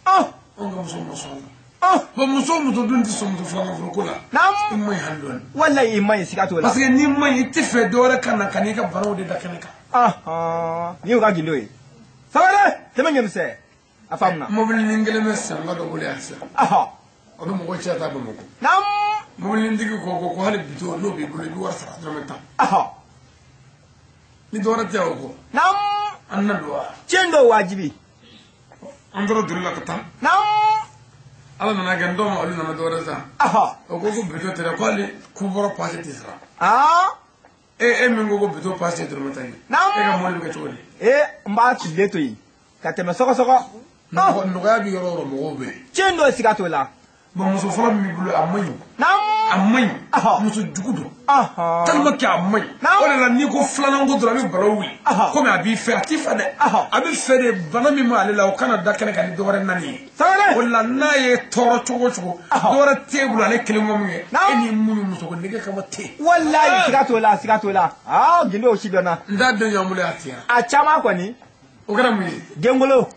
Ɔn. Anw ka muso ma sɔn a la. Ɔn. Bon, muso o muso dun tɛ sɔn muso filanan furu ko la. Naamu. I man ɲi hali dɔɔni. Walahi i man ɲi, siga t'o la. Parce que n'i man ɲi, i tɛ fɛ dɔ wɛrɛ ka na ka n'i ka banaw de da kɛnɛ kan. Ɔhɔn. Nin y'u ka gindo ye. Sabali, tɛmɛ ɲɛmisɛn. A faamuna. Mobilinin kelen bɛ sanka dɔ bolo yan sisan. Ɔhɔ. O bɛ mɔgɔ cɛ ta Bamakɔ. Naamu. Mobilintigi ko hali bitɔn n'o b'i bolo i bɛ wari sara dɔrɔmɛ 10. Ɔhɔ. Ni dɔ wɛrɛ tɛ o kɔ. Naamu. An na don wa? Tiɲɛ don, wajibi. An taara doni la ka taa. Naamu. Ala nana kɛ n dɔw ma, olu nana dɔ wɛrɛ san. Ɔhɔ. O ko bitɔn tɛ dɛ, ko hali kubɔrɔ pase tɛ sara. Aa. E min ko bitɔn pase dɔrɔmɛ 10 ye. Naamu. E ka mobili bɛ kɛ cogo di? Ee, n b'a tile to yen ka tɛmɛ sɔgɔsɔgɔ. Nɔgɔya bɛ yɔrɔ o yɔrɔ, mɔgɔw bɛ yen. Tiɲɛ don, siga t'o la. Bon, muso fɔlɔ min b'i bolo a man ɲi. Naamu. A man ɲi. Ɔhɔ. Muso jugu don. Ɔhɔn. Tellement que a man ɲi. Naamu. O de la n'i ko filanan ko dɔrɔn a bɛ balawu wuli. Ɔhɔ. Komi a b'i fɛ, a t'i fɛ dɛ. Ɔhɔ. A bɛ fɛ de bana min b'ale la o kana da kɛnɛ kan ni dɔ wɛrɛ nani ye. Sabali. O de la n'a ye tɔɔrɔ cogo o cogo. Ɔhɔ. Dɔ wɛrɛ t'e bolo ale kelen ko min kɛ. Naamu. E ni mun muso ko nege kama ten. Walayi siga t'o la, siga t'o la. Aa, gindo o si dɔnna. N t'a den y'an bolo yan tiɲɛ. A caman kɔni. O kɛra mun ye? Denkolo.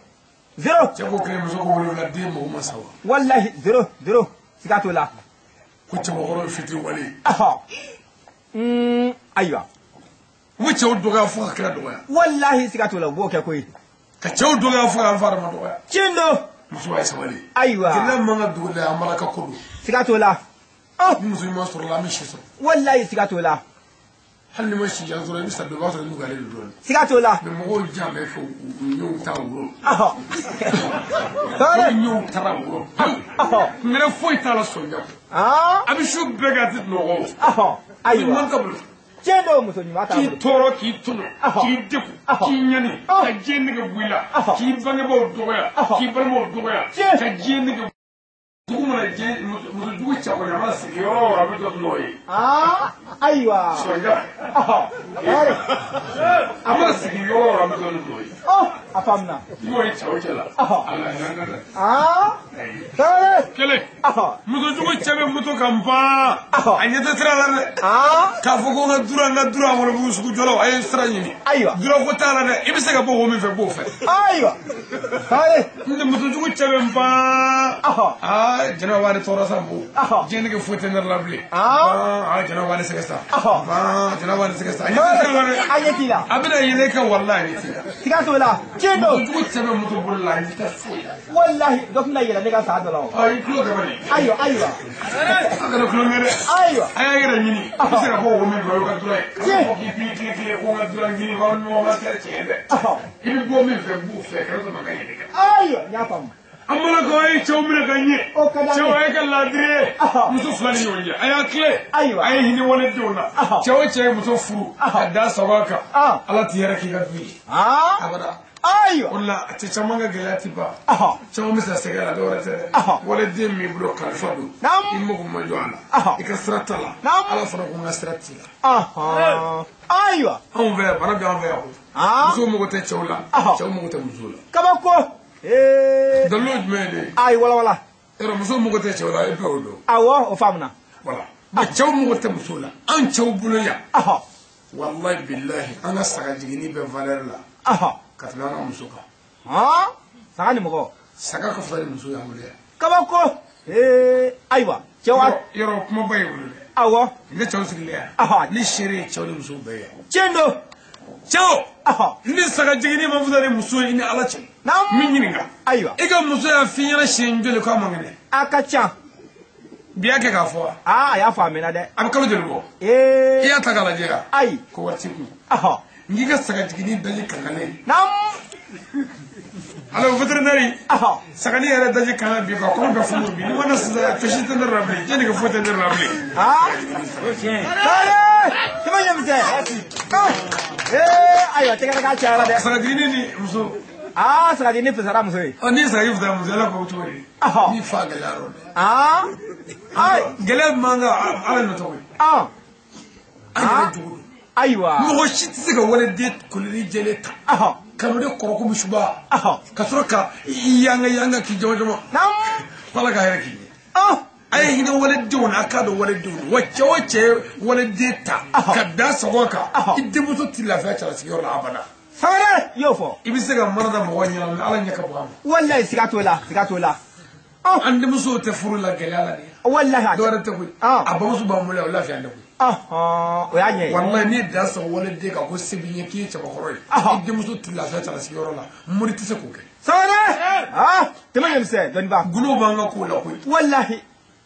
0. Cɛ ko kelen, muso ko 7, den mago ma sa wa? Walahi 0 0, siga t'o la. Ko cɛbakɔrɔ ye fitiriwale ye. Ɔhɔ. Ayiwa. U bɛ cɛw dɔgɔya fo ka kira dɔgɔya. Walahi siga t'o la, u b'o kɛ koyi. Ka cɛw dɔgɔya fo k'an fa adama dɔgɔya. Tiɲɛ don. Muso a ye sabali. Ayiwa. Gɛlɛya man ka dugu la, an balaka ko don. Siga t'o la. Ɔn. Ni muso ɲuman sɔrɔla, an bɛ si sɔrɔ. Walahi siga t'o la. Hali ni ma si jan sɔrɔ, i bɛ sa dɔ, i b'a sɔrɔ i nugalen don dɔɔnin. Siga t'o la. Mais mɔgɔw jan bɛ fɛ u ɲɛw ta woro. Ɔhɔ. N'u ɲɛw taara woro pewu. Ɔhɔ. Ŋɛrɛ foyi t'a la sɔnja kɔ. Aa. A bɛ su bɛɛ kɛ a tɛ sunɔgɔ. Ɔhɔ. Ayiwa. Ɲuman t'a bolo. Tiɲɛ don, muso ɲuman t'a K'i bolo. tɔɔrɔ, k'i tɔɲɔ, Ɔhɔ. k'i degun, Ɔhɔ. k'i ɲani, Ɔhɔ. ka diɲɛ nege bɔ i la, Ɔhɔ. k'i bangebaaw dɔgɔya, Ɔhɔ. k'i balimaw dɔgɔya, Tiɲɛ. ka diɲɛ nege. Dugu mana jɛ, muso jugu cɛ kɔni a mana sigi yɔrɔ o yɔrɔ a bɛ dɔ nɔ ye. Aa, ayiwa. Sɔnja. Ɔhɔ. A mana sigi yɔrɔ o yɔrɔ a bɛ dɔ nɔ ye. Ɔ, a faamuna. I b'o ye cɛw cɛ la. Ɔhɔ. Ala y'an ka dɛ. Aa. Sabali. Kelen. Ɔhɔ. Muso jugu cɛ bɛ moto kan ban. Ɔhɔ. A ɲɛ tɛ sira la dɛ. Aa. K'a fɔ ko n ka dura, n ka dura, Wolobugu sugu jɔlaw a ye sira ɲini. Ayiwa. Dura ko t'a la dɛ. I bɛ se ka bɔ wo min fɛ, b'o fɛ. Ayiwa. Sabali. N tɛ muso jugu cɛ bɛ n ban. Ɔhɔ. Aa, jɛnɛba b'ale tɔɔrɔ sa bo. Ɔhɔ. Diɲɛ nege foyi tɛ ne la bilen. Aa. Aa, jɛnɛba b'ale sɛgɛn sa. Ɔhɔ. Ban, jɛnɛba b'ale sɛgɛn sa. A ɲɛ tɛ sira la dɛ. A ɲɛ t'i la. A bɛna yɛlɛ i kan, walahi a ɲɛ t'i la. Siga t'o la. Tiɲɛ don. Muso jugu cɛ bɛ moto boli la, a ɲɛ tɛ foyi la. Walahi dɔ tɛna yɛlɛ ne ka saa dɔ la o. Aa, i tulo gaba de. Ayiwa, ayiwa. A kana tulonkɛ dɛ. Ayiwa. A y'a yɛrɛ ɲini. I bɛ se ka bɔ wo min fɛ, o ka dura ye. Tiɲɛ. K'a fɔ k'i b'i tilen tilen ko n ka dura ɲini, k'aw ni ɲɔgɔn ka kɛ tiɲɛ dɛ. Ɔhɔ. I bɛ bɔ min fɛ, b'o fɛ, kana sɔn ka yɛlɛ i kan. Ayiwa, n y'a faamu. An balakaw, a ye cɛw minɛ ka ɲɛ. O ka d'an ye. Cɛw, a ye kɛ laadiri ye. Ɔhɔ. Muso fila ni ɲɔgɔn cɛ. A y'a tile. Ayiwa. A ye hinɛ waledenw na. Ɔhɔ. Cɛ o cɛ ye muso furu. Ɔhɔ. Ka da sago kan. Ah. Ala t'i yɛrɛ k'i ka du ye. Aa. Abada. Ayiwa. O de la cɛ caman ka gɛlɛya ti ban. Ɔhɔ. Caman bɛ sa sɛgɛn la, dɔwɛrɛ tɛ dɛ. Ɔhɔ. Waleden min bolo kalifa don. Naamu. I mago ma jɔ a la. Ɔhɔ. I ka sira t'a la. Naamu. Ala fana ko n ka sira t'i la. Ɔhɔn. Ayiwa. Anw fɛ yan, bana bɛ an fɛ yan koyi. Aa. Musow mago tɛ cɛw la. Ɔhɔ. Cɛw mago tɛ musow la. Kabako. Ee. Dalilu ye jumɛn ye de? Ayi, wala wala. Yɔrɔ musow mago tɛ cɛw la, e bɛɛ y'o dɔn. Awɔ, o faamuna. Voilà. Mais cɛw mago tɛ musow la. An cɛw bolo yan. Ɔhɔ. Walahi bilahi, an ka saga jiginni bɛ valeur la Ɔhɔ. ka tɛmɛ an ka muso kan. Hɔn. Saga ni mɔgɔ. Saga ka fisa ni muso y'an bolo yan. Kabako. Ee, ayiwa. Cɛw a. Yɔrɔ kumaba ye bolo dɛ. Awɔ. Ne cɛw sigilen yan. Ɔhɔ. Ni seere ye cɛw ni musow bɛɛ ye. Tiɲɛ don. Cɛw. Ɔhɔ. Ni saga jiginni ma fisa ni muso ye i ni Ala cɛ. Naamu. Min ɲininka. Ayiwa. I ka muso y'a f'i ɲɛna siɲɛ joli k'a man kɛnɛ? A ka ca. Bi y'a kɛ k'a fɔ wa? Aa, a y'a fɔ a mɛnna dɛ. A bɛ kalo joli bɔ? I Ee. y'a ta k'a lajɛ wa? Ayi. Ko wari t'i kun. Ɔhɔ. N k'i ka saga jiginni daji kankalen. Naamu. Alors vétérinaire sagani yɛrɛ daji kan bi ka kɔnɔ bɛ funu bi ni mana sisan fɛsi tɛ ne la bilen jɛnni ka foyi tɛ ne la bilen. Sangare tɛmɛ ɲɛmisɛn ayiwa tɛgɛrɛ k'a cayara dɛ. Sagadigini ni muso. Sagadigini fisara muso ye. Ni sagadi fisara muso ye ala k'o cogo di. Ni fa gɛlɛyara o dɛ. Gɛlɛya min b'an kan ala nɔ tɔgɔ ye. An yɛrɛ jogo don. Ayiwa. Mɔgɔ si tɛ se ka waliden koloni jɛlen ta. Ka n'o de kɔrɔ komi suba. Ka sɔrɔ ka i yanga yanga k'i jama jama. Ala ka hɛrɛ k'i ye. A ye hinɛ waledenw na a k'a dɔn waledenw na wa cɛ o cɛ ye waleden ta ka da sago kan i denmuso t'i lafiya cɛlasigiyɔrɔ la abada. Sangare i y'o fɔ. I bɛ se ka mana da mɔgɔ ɲɛna mɛ ala ɲɛ ka bon a ma. Walayi siga t'o la siga t'o la. An denmusow tɛ furu la gɛlɛya la de. Walayi. Dɔwɛrɛ tɛ koyi. A bamuso b'an bolo yan o lafiya tɛ koyi. O y'a ɲɛ ye. Walayi n'i ye da sago waleden kan ko se b'i ɲɛ k'i ye cɛbakɔrɔ ye. I denmuso t'i lafiya cɛlasigiyɔrɔ la mori tɛ se k'o kɛ. Sangare tɛmɛ ɲɛmisɛn dɔnniba. Gundo b'an ka kow la koyi. Walahi.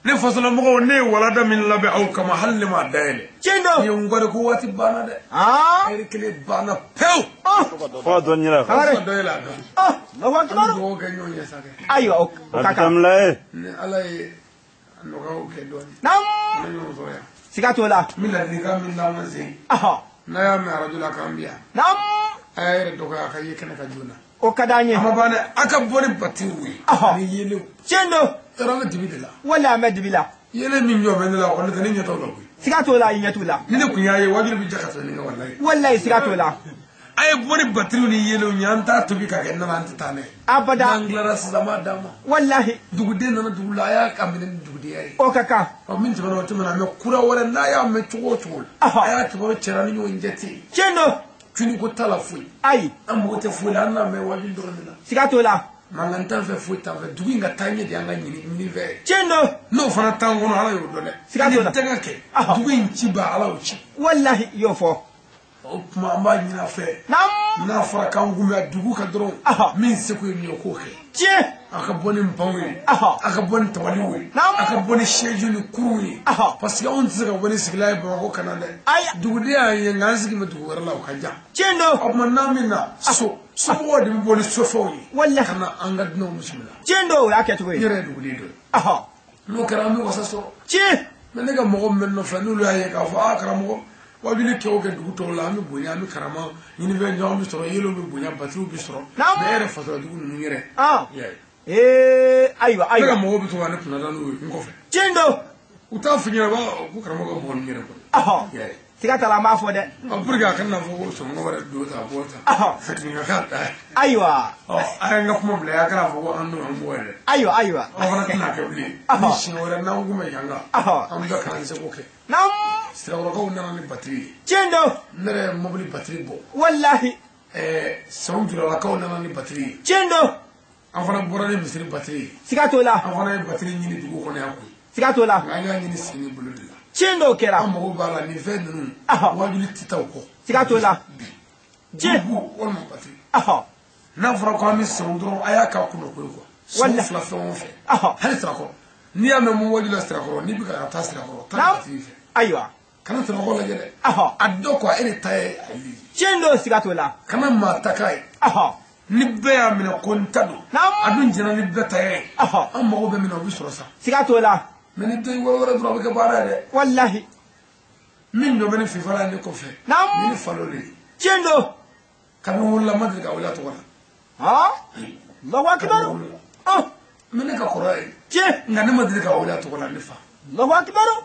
Ne fasolamɔgɔw ne ye walada min labɛn aw kama hali ne m'a dayɛlɛ. Tiɲɛ don. N ye n kɔri ko waati banna dɛ. Ɛri kelen banna pewu. Fo dɔ ɲɛna. Fo dɔ yɛlɛ a kan. Allahu akibaru. An bɛ dugawu kɛ ɲɔgɔn ye sa kɛ. Ayiwa o ka kan. Ni ala ye nɔgɔyaw kɛ dɔɔnin. Naamu. An bɛ ɲɔgɔn sɔrɔ yan. Siga t'o la. N bɛ ladilikan min d'an ma sen. N'a y'a mɛn arajo la k'an bi yan. Naamu. A y'a yɛrɛ dɔgɔya a ka ye kɛnɛ kan joona. O ka d'an ye. A ma ban dɛ a ka bɔ ni batiriw ye. Ni yeelenw. Tiɲɛ don. Yɔrɔ an bɛ dibi de la. Walayi an bɛ dibi la. Yeelen min jɔ bɛ ne la o kɔni tɛ ne ɲɛ t'o la koyi. Siga t'o la i ɲɛ t'o la. Ni ne kun y'a ye wajibi bɛ ja ka tɛmɛ nin kan walayi. Walayi siga t'o la. A ye bɔ ni batiriw ni yeelenw ye an t'a tobi ka kɛ nana an tɛ taa n'a ye. Abada. N'an tilara sisan an b'a d'a ma. Walahi. Duguden nana dugu la a y'a minɛ ni dugudenya ye. O ka kan. Ɔ min tɛmɛna o tɛmɛna mɛ kura wɛrɛ n'a y'a mɛn cogo o cogo la. A y'a kibaru cɛra ni ɲɔgɔn cɛ ten. Tiɲɛ don. Cuni ko t'a la foyi. Ayi. An mago tɛ foyi la an n'a mɛn wajibi dɔrɔn de la. Siga t'o la. Mankan t'an fɛ foyi t'an fɛ dugu in ka taa ɲɛ de an ka ɲini fɛ. Tiɲɛ don. N'o fana t'an kɔnɔ ala y'o dɔn dɛ. Siga t'o la. Ni tɛgɛ kɛ dugu in ci ba ala y'o ci. Walahi i y'o fɔ. O tuma an b'a ɲini a fɛ. Naamu. N'a fɔra k'an kunbɛn dugu kan dɔrɔn. Min seko ye min ye o k'o kɛ. Tiɲɛ. A ka bɔ ni npanw ye. A ka bɔ ni tabaliw ye. Naamu. A ka bɔ ni sɛjiw ni kuruw ye. Parce que anw tɛ se ka bɔ ni sigilan ye Bamakɔ ka na dɛ. Ayi. Duguden y'an ye nka an sigi bɛ dugu wɛrɛ la o ka jan. Tiɲɛ don. O tuma n'an bɛ na so somɔgɔw de bɛ bɔ ni sofɛnw ye. Walahi. Ka na an ka dunanw bisimila. Tiɲɛ don o y'a kɛcogo ye. N yɛrɛ ye duguden dɔ ye. N'o kɛra an bɛ wasa sɔrɔ. Tiɲɛ. Mɛ ne ka mɔgɔ min bɛ n nɔfɛ n'olu y'a ye k'a fɔ aa karamɔgɔ wajuli kɛ o kɛ dugu tɔw la an bɛ bonya an bɛ karama ɲinifɛn caman bɛ sɔrɔ yeelenw bɛ bonya batiriw bɛ sɔrɔ. Naamu. Mɛ e yɛrɛ fasola dugu ninnu yɛrɛ. Ayiwa ayiwa. Ne ka mɔgɔw bɛ to ka ne kunna da n'u ye n kɔfɛ. Tiɲɛ don. U t'a f'i ɲɛna ko karamɔgɔ ka mɔgɔ ninnu yɛrɛ kɔnɔ. Siga t'a la an b'a fɔ dɛ. Pour que a kana fɔ ko sɔngɔ wɛrɛ don ta bɔ ta. Nin ka k'a ta ye. Ayiwa. A y'an ka kuma bila a kana fɔ ko an n'o an bɔ yɛrɛ. Ayiwa ayiwa. Aw fana tɛna kɛ bilen. Ni siɲɛ wɛrɛ n'an kun bɛ yan kan. An bɛ k'an seko kɛ. Naamu. Sirakɔrɔkaw nana ni batiri ye. Tiɲɛ don. Ne yɛrɛ ye mobili batiri bɔ. Walahi. Sɛw juralakaw nana ni batiri ye. Tiɲɛ don. An fana bɔra ni misiri batiri ye. Siga t'o la. An fana ye batiri ɲini dugu kɔnɔ yan koyi. Siga t'o la. Nka an y'a ɲini sen ni bolo de la. Tiɲɛ dɔw kɛra. An mago b'a la nin fɛn ninnu. Wajuli tɛ taa o kɔ. Siga t'o la. Tiɲɛ. Walima batiri. N'a fɔra ko an bɛ sɛw dɔrɔn a y'a k'a kunna ko ye quoi. Sɛw fila fɛn o fɛn. Hali Sirakɔrɔ. N'i y'a mɛn mun wajuli la Sirakɔrɔ n'i bɛ ka taa Sirakɔrɔ taa batiri fɛ. Ayiwa. Kana Sirakɔrɔ lajɛ dɛ. A dɔ quoi e de ta ye a ye. Tiɲɛ don siga t'o la. Kana maa ta k'a ye. Ni bɛɛ y'a minɛ ko n ta don. A dun jɛna ni bɛɛ ta ye. An mago bɛ min na o bɛ sɔrɔ sa. Siga t'o la. Mɛ ni den wɛrɛ wɛrɛ dɔrɔn a bɛ kɛ baara ye dɛ. Walahi. Min jɔ bɛ ni fifala ye ne kɔfɛ. Naamu. Ni ne falo de ye. Tiɲɛ don. Kabini n wolola n ma deli ka wele a tɔgɔ la. Allahu akibaru. Mɛ ne ka kɔrɔ ye. Tiɲɛ. Nka ne ma deli ka wele a tɔgɔ la ne fa. Allahu akibaru.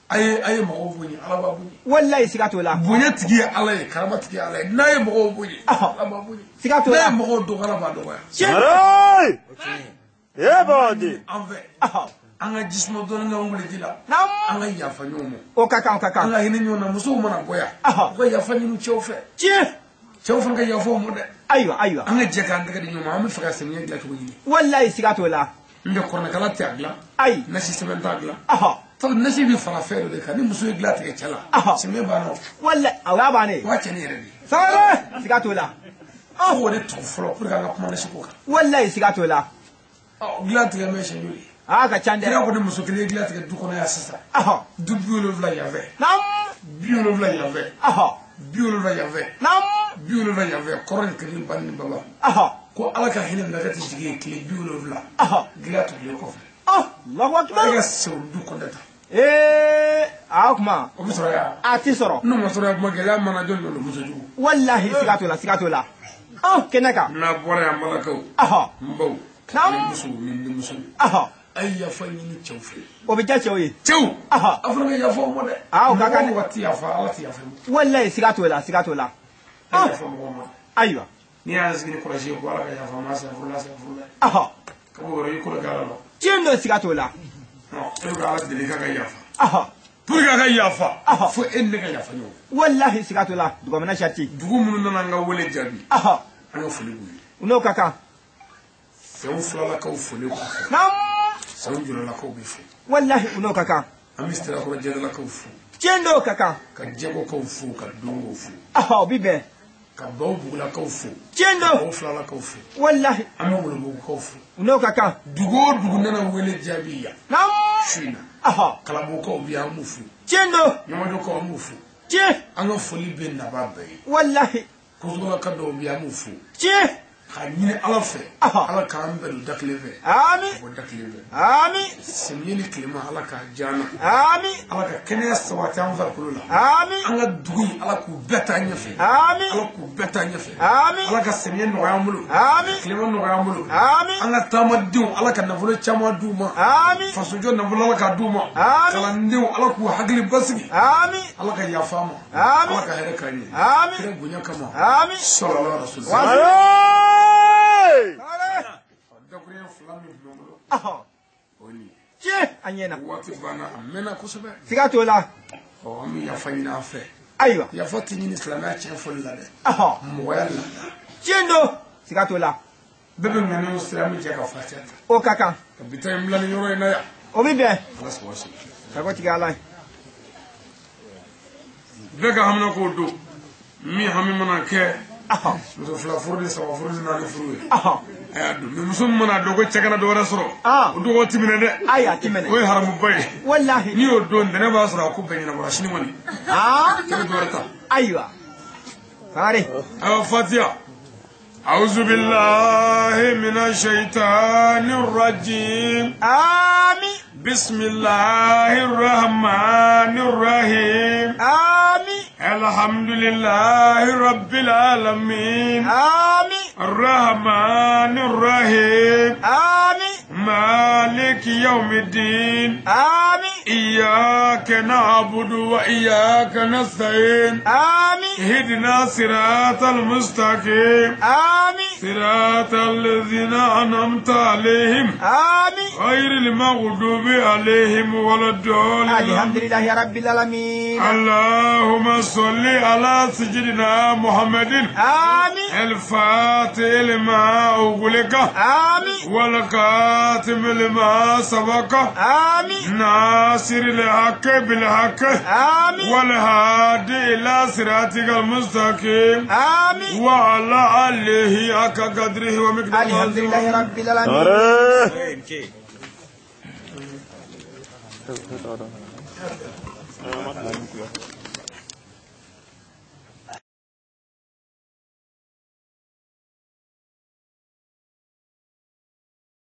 A ye mɔgɔw bonya ala b'a bonya. Walayi siga t'o la. Bonya tigi ye ala ye karama tigi ye ala ye n'a ye mɔgɔw bonya. Ala b'a bonya. Siga t'o la. N'a ye mɔgɔw dɔgɔya ala b'a dɔgɔya. Tiɲɛ. Ee bɔdi. An fɛ. An ka jisuma dɔɔni k'an wuli ji la. An ka yafa ɲɔgɔn ma. O ka kan o ka kan. An ka hinɛ ɲɔgɔn na musow mana bɔ yan. U ka yafa ɲini cɛw fɛ. Tiɲɛ. Cɛw fana ka yafa u ma dɛ. Ayiwa ayiwa. An ka jɛ k'an tɛgɛ di ɲɔgɔn ma an bɛ fɛ ka samiya dilan cogo ɲini. Walayi siga t'o la. N bɛ kɔrɔnɛkala tɛ a dilan. Ayi. Nasi sɛbɛn t'a dilan. Sabu nasi bɛ fara fɛn dɔ de kan ni muso ye dilan tigɛ cɛ la. Samiya banna o. Walayi o y'a bannen. O y'a cɛnni yɛrɛ de ye. Sangare siga t'o la. An k'o de tugu fɔlɔ pour que an ka kuma nasi ko kan. Walayi siga t'o la. Dilan tigɛ mɛ siɲɛ joli. A ka ca dɛ. Kira ko ni muso kelen ye dilan tigɛ du kɔnɔ yan sisan. Du 70 yan fɛ. Naamu. 70 yan fɛ. 70 yan fɛ. Naamu. 70 yan fɛ kɔrɔ ni kelen ba ni baba. Ko ala ka hinɛ bila ka ti jigin ye tile 70. Gɛlɛya tugulen kɔfɛ. Allahu akbar. E ka sɛw du kɔnɛ ta. A kuma. O bɛ sɔrɔ yan. A ti sɔrɔ. N'o ma sɔrɔ yan kuma gɛlɛya mana jɔn don muso jugu. Walahi siga t'o la siga t'o la. Kɛnɛ kan. N'a bɔra yan balakaw. N baw. Ni musow ni denmusow. A ye yafa ɲini cɛw fɛ. O bɛ diya cɛw ye. Cɛw. A fana ka yafa o ma dɛ. O ka kan dɛ. Mɔgɔ ti yafa ala ti yafa. Walahi siga t'o la siga t'o la. A ye yafa mɔgɔ ma. Ayiwa. N'i y'a sigi ni kɔlɔsi ye ko ala ka yafa ma safurula safurula. Ka bɔ yɔrɔ i kɔrɔ kɛ ala la. Tiɲɛ don siga t'o la. E bɛ ala deli k'a ka yafa. Pour que a ka yafa. Fo e ni ne ka yafa ɲɔgɔn. Walahi siga t'o la dugumɛnɛ sariti. Dugu minnu nana an ka wele jaabi. An ka foli b'u ye. U n'o ka kan. Sɛw filalakaw foli kɔfɛ. Sɛw juralakaw bɛ fo. Walahi u n'o ka kan. An bɛ sirakɔrɔ jɛdalakaw fo. Tiɲɛ don ka kan. Ka jɛgɔkaw fo ka dongow fo. O bi bɛn. Ka baw bugulakaw fo. Tiɲɛ don. Ka baw filalakaw fo. Walahi. An bɛ wolobugukaw fo. U n'o ka kan. Dugu o dugu nana wele jaabi yan. Su in na. Kalabugukaw bɛ yan an b'u fo. Tiɲɛ don. Ɲamadɔkaw an b'u fo. Tiɲɛ. An ka foli bɛ naba bɛɛ ye. Walahi. Kosɔbɔlaka dɔw bɛ yan an b'u fo. Tiɲɛ. K'a ɲini ala fɛ. Ala k'an bɛn don da kelen fɛ. Ami. Ka bɔ da kelen fɛ. Ami. Samiyɛ ni tilema ala k'a diya an na. Ami. Ala ka kɛnɛya sabati an farikolo la. Ami. An ka dugu in ala k'u bɛɛ taa ɲɛfɛ. Ami. Ala k'u bɛɛ taa ɲɛfɛ. Ami. Ala ka samiyɛ nɔgɔya an bolo. Ami. Tilema nɔgɔya an bolo. Ami. An ka taamadenw ala ka nafolo caman d'u ma. Ami. Fasojɔ nafolo ala k'a d'u ma. Ami. Kalandenw ala k'u hakili basigi. Ami. Ala ka yafa an ma. Ami. Ala ka hɛrɛ k'an ye. Ami. Kira bonya kama. Ami. Sɔlɔlɔ rasul. Dakuruɲɛ fila min tun bɛ n bolo. O ye nin ye. Tiɲɛ a ɲɛna. Waati banna a mɛnna kosɛbɛ. Siga t'o la. An bɛ yafa ɲini an fɛ. Ayiwa. Yafa tɛ ɲini silamɛya tiɲɛ fɔli la dɛ. Mɔgɔya laada. Tiɲɛ don. Siga t'o la. Bɛɛ bɛ ŋaniyaw sira min jɛ ka fatiya ta. O ka kan. Ka bi ta in bila nin yɔrɔ in na yan. O bɛ bɛn. Ala sago sigi. Sago tigi ala ye. Bɛɛ ka hamina k'o don. Min hami mana kɛ. Muso fila furu ni saba furu ni naani furu ye. A y'a don mɛ muso min mana dɔn ko cɛ kana dɔ wɛrɛ sɔrɔ. O dɔgɔ ti minɛ dɛ. Ayi a ti minɛ. O ye haramuba ye. Walahi. N'i y'o don ntɛnɛn b'a sɔrɔ a ko bɛɛ ɲɛnabɔra sini kɔni. Cɛ bɛ dɔ wɛrɛ ta. Ayiwa. Sangare. Ayiwa Fatiya. أعوذ بالله من الشيطان الرجيم. آمين. بسم الله الرحمن الرحيم. آمين. الحمد لله رب العالمين. آمين. الرحمن الرحيم. آمين. مالك يوم الدين. آمين. إياك نعبد وإياك نستعين. آمين. اهدنا صراط المستقيم. آمين. صراط الذين أنعمت عليهم. آمين. غير المغضوب عليهم ولا الضالين. الحمد لله رب العالمين. اللهم صل على سيدنا محمد. آمين. الفاتح لما أغلق. آمين. والخاتم لما سبق. آمين. ناصر الحق بالحق. آمين. والهادي إلى صراطك المستقيم. آمين. وعلى آله حق قدره ومقداره. الحمد لله رب العالمين.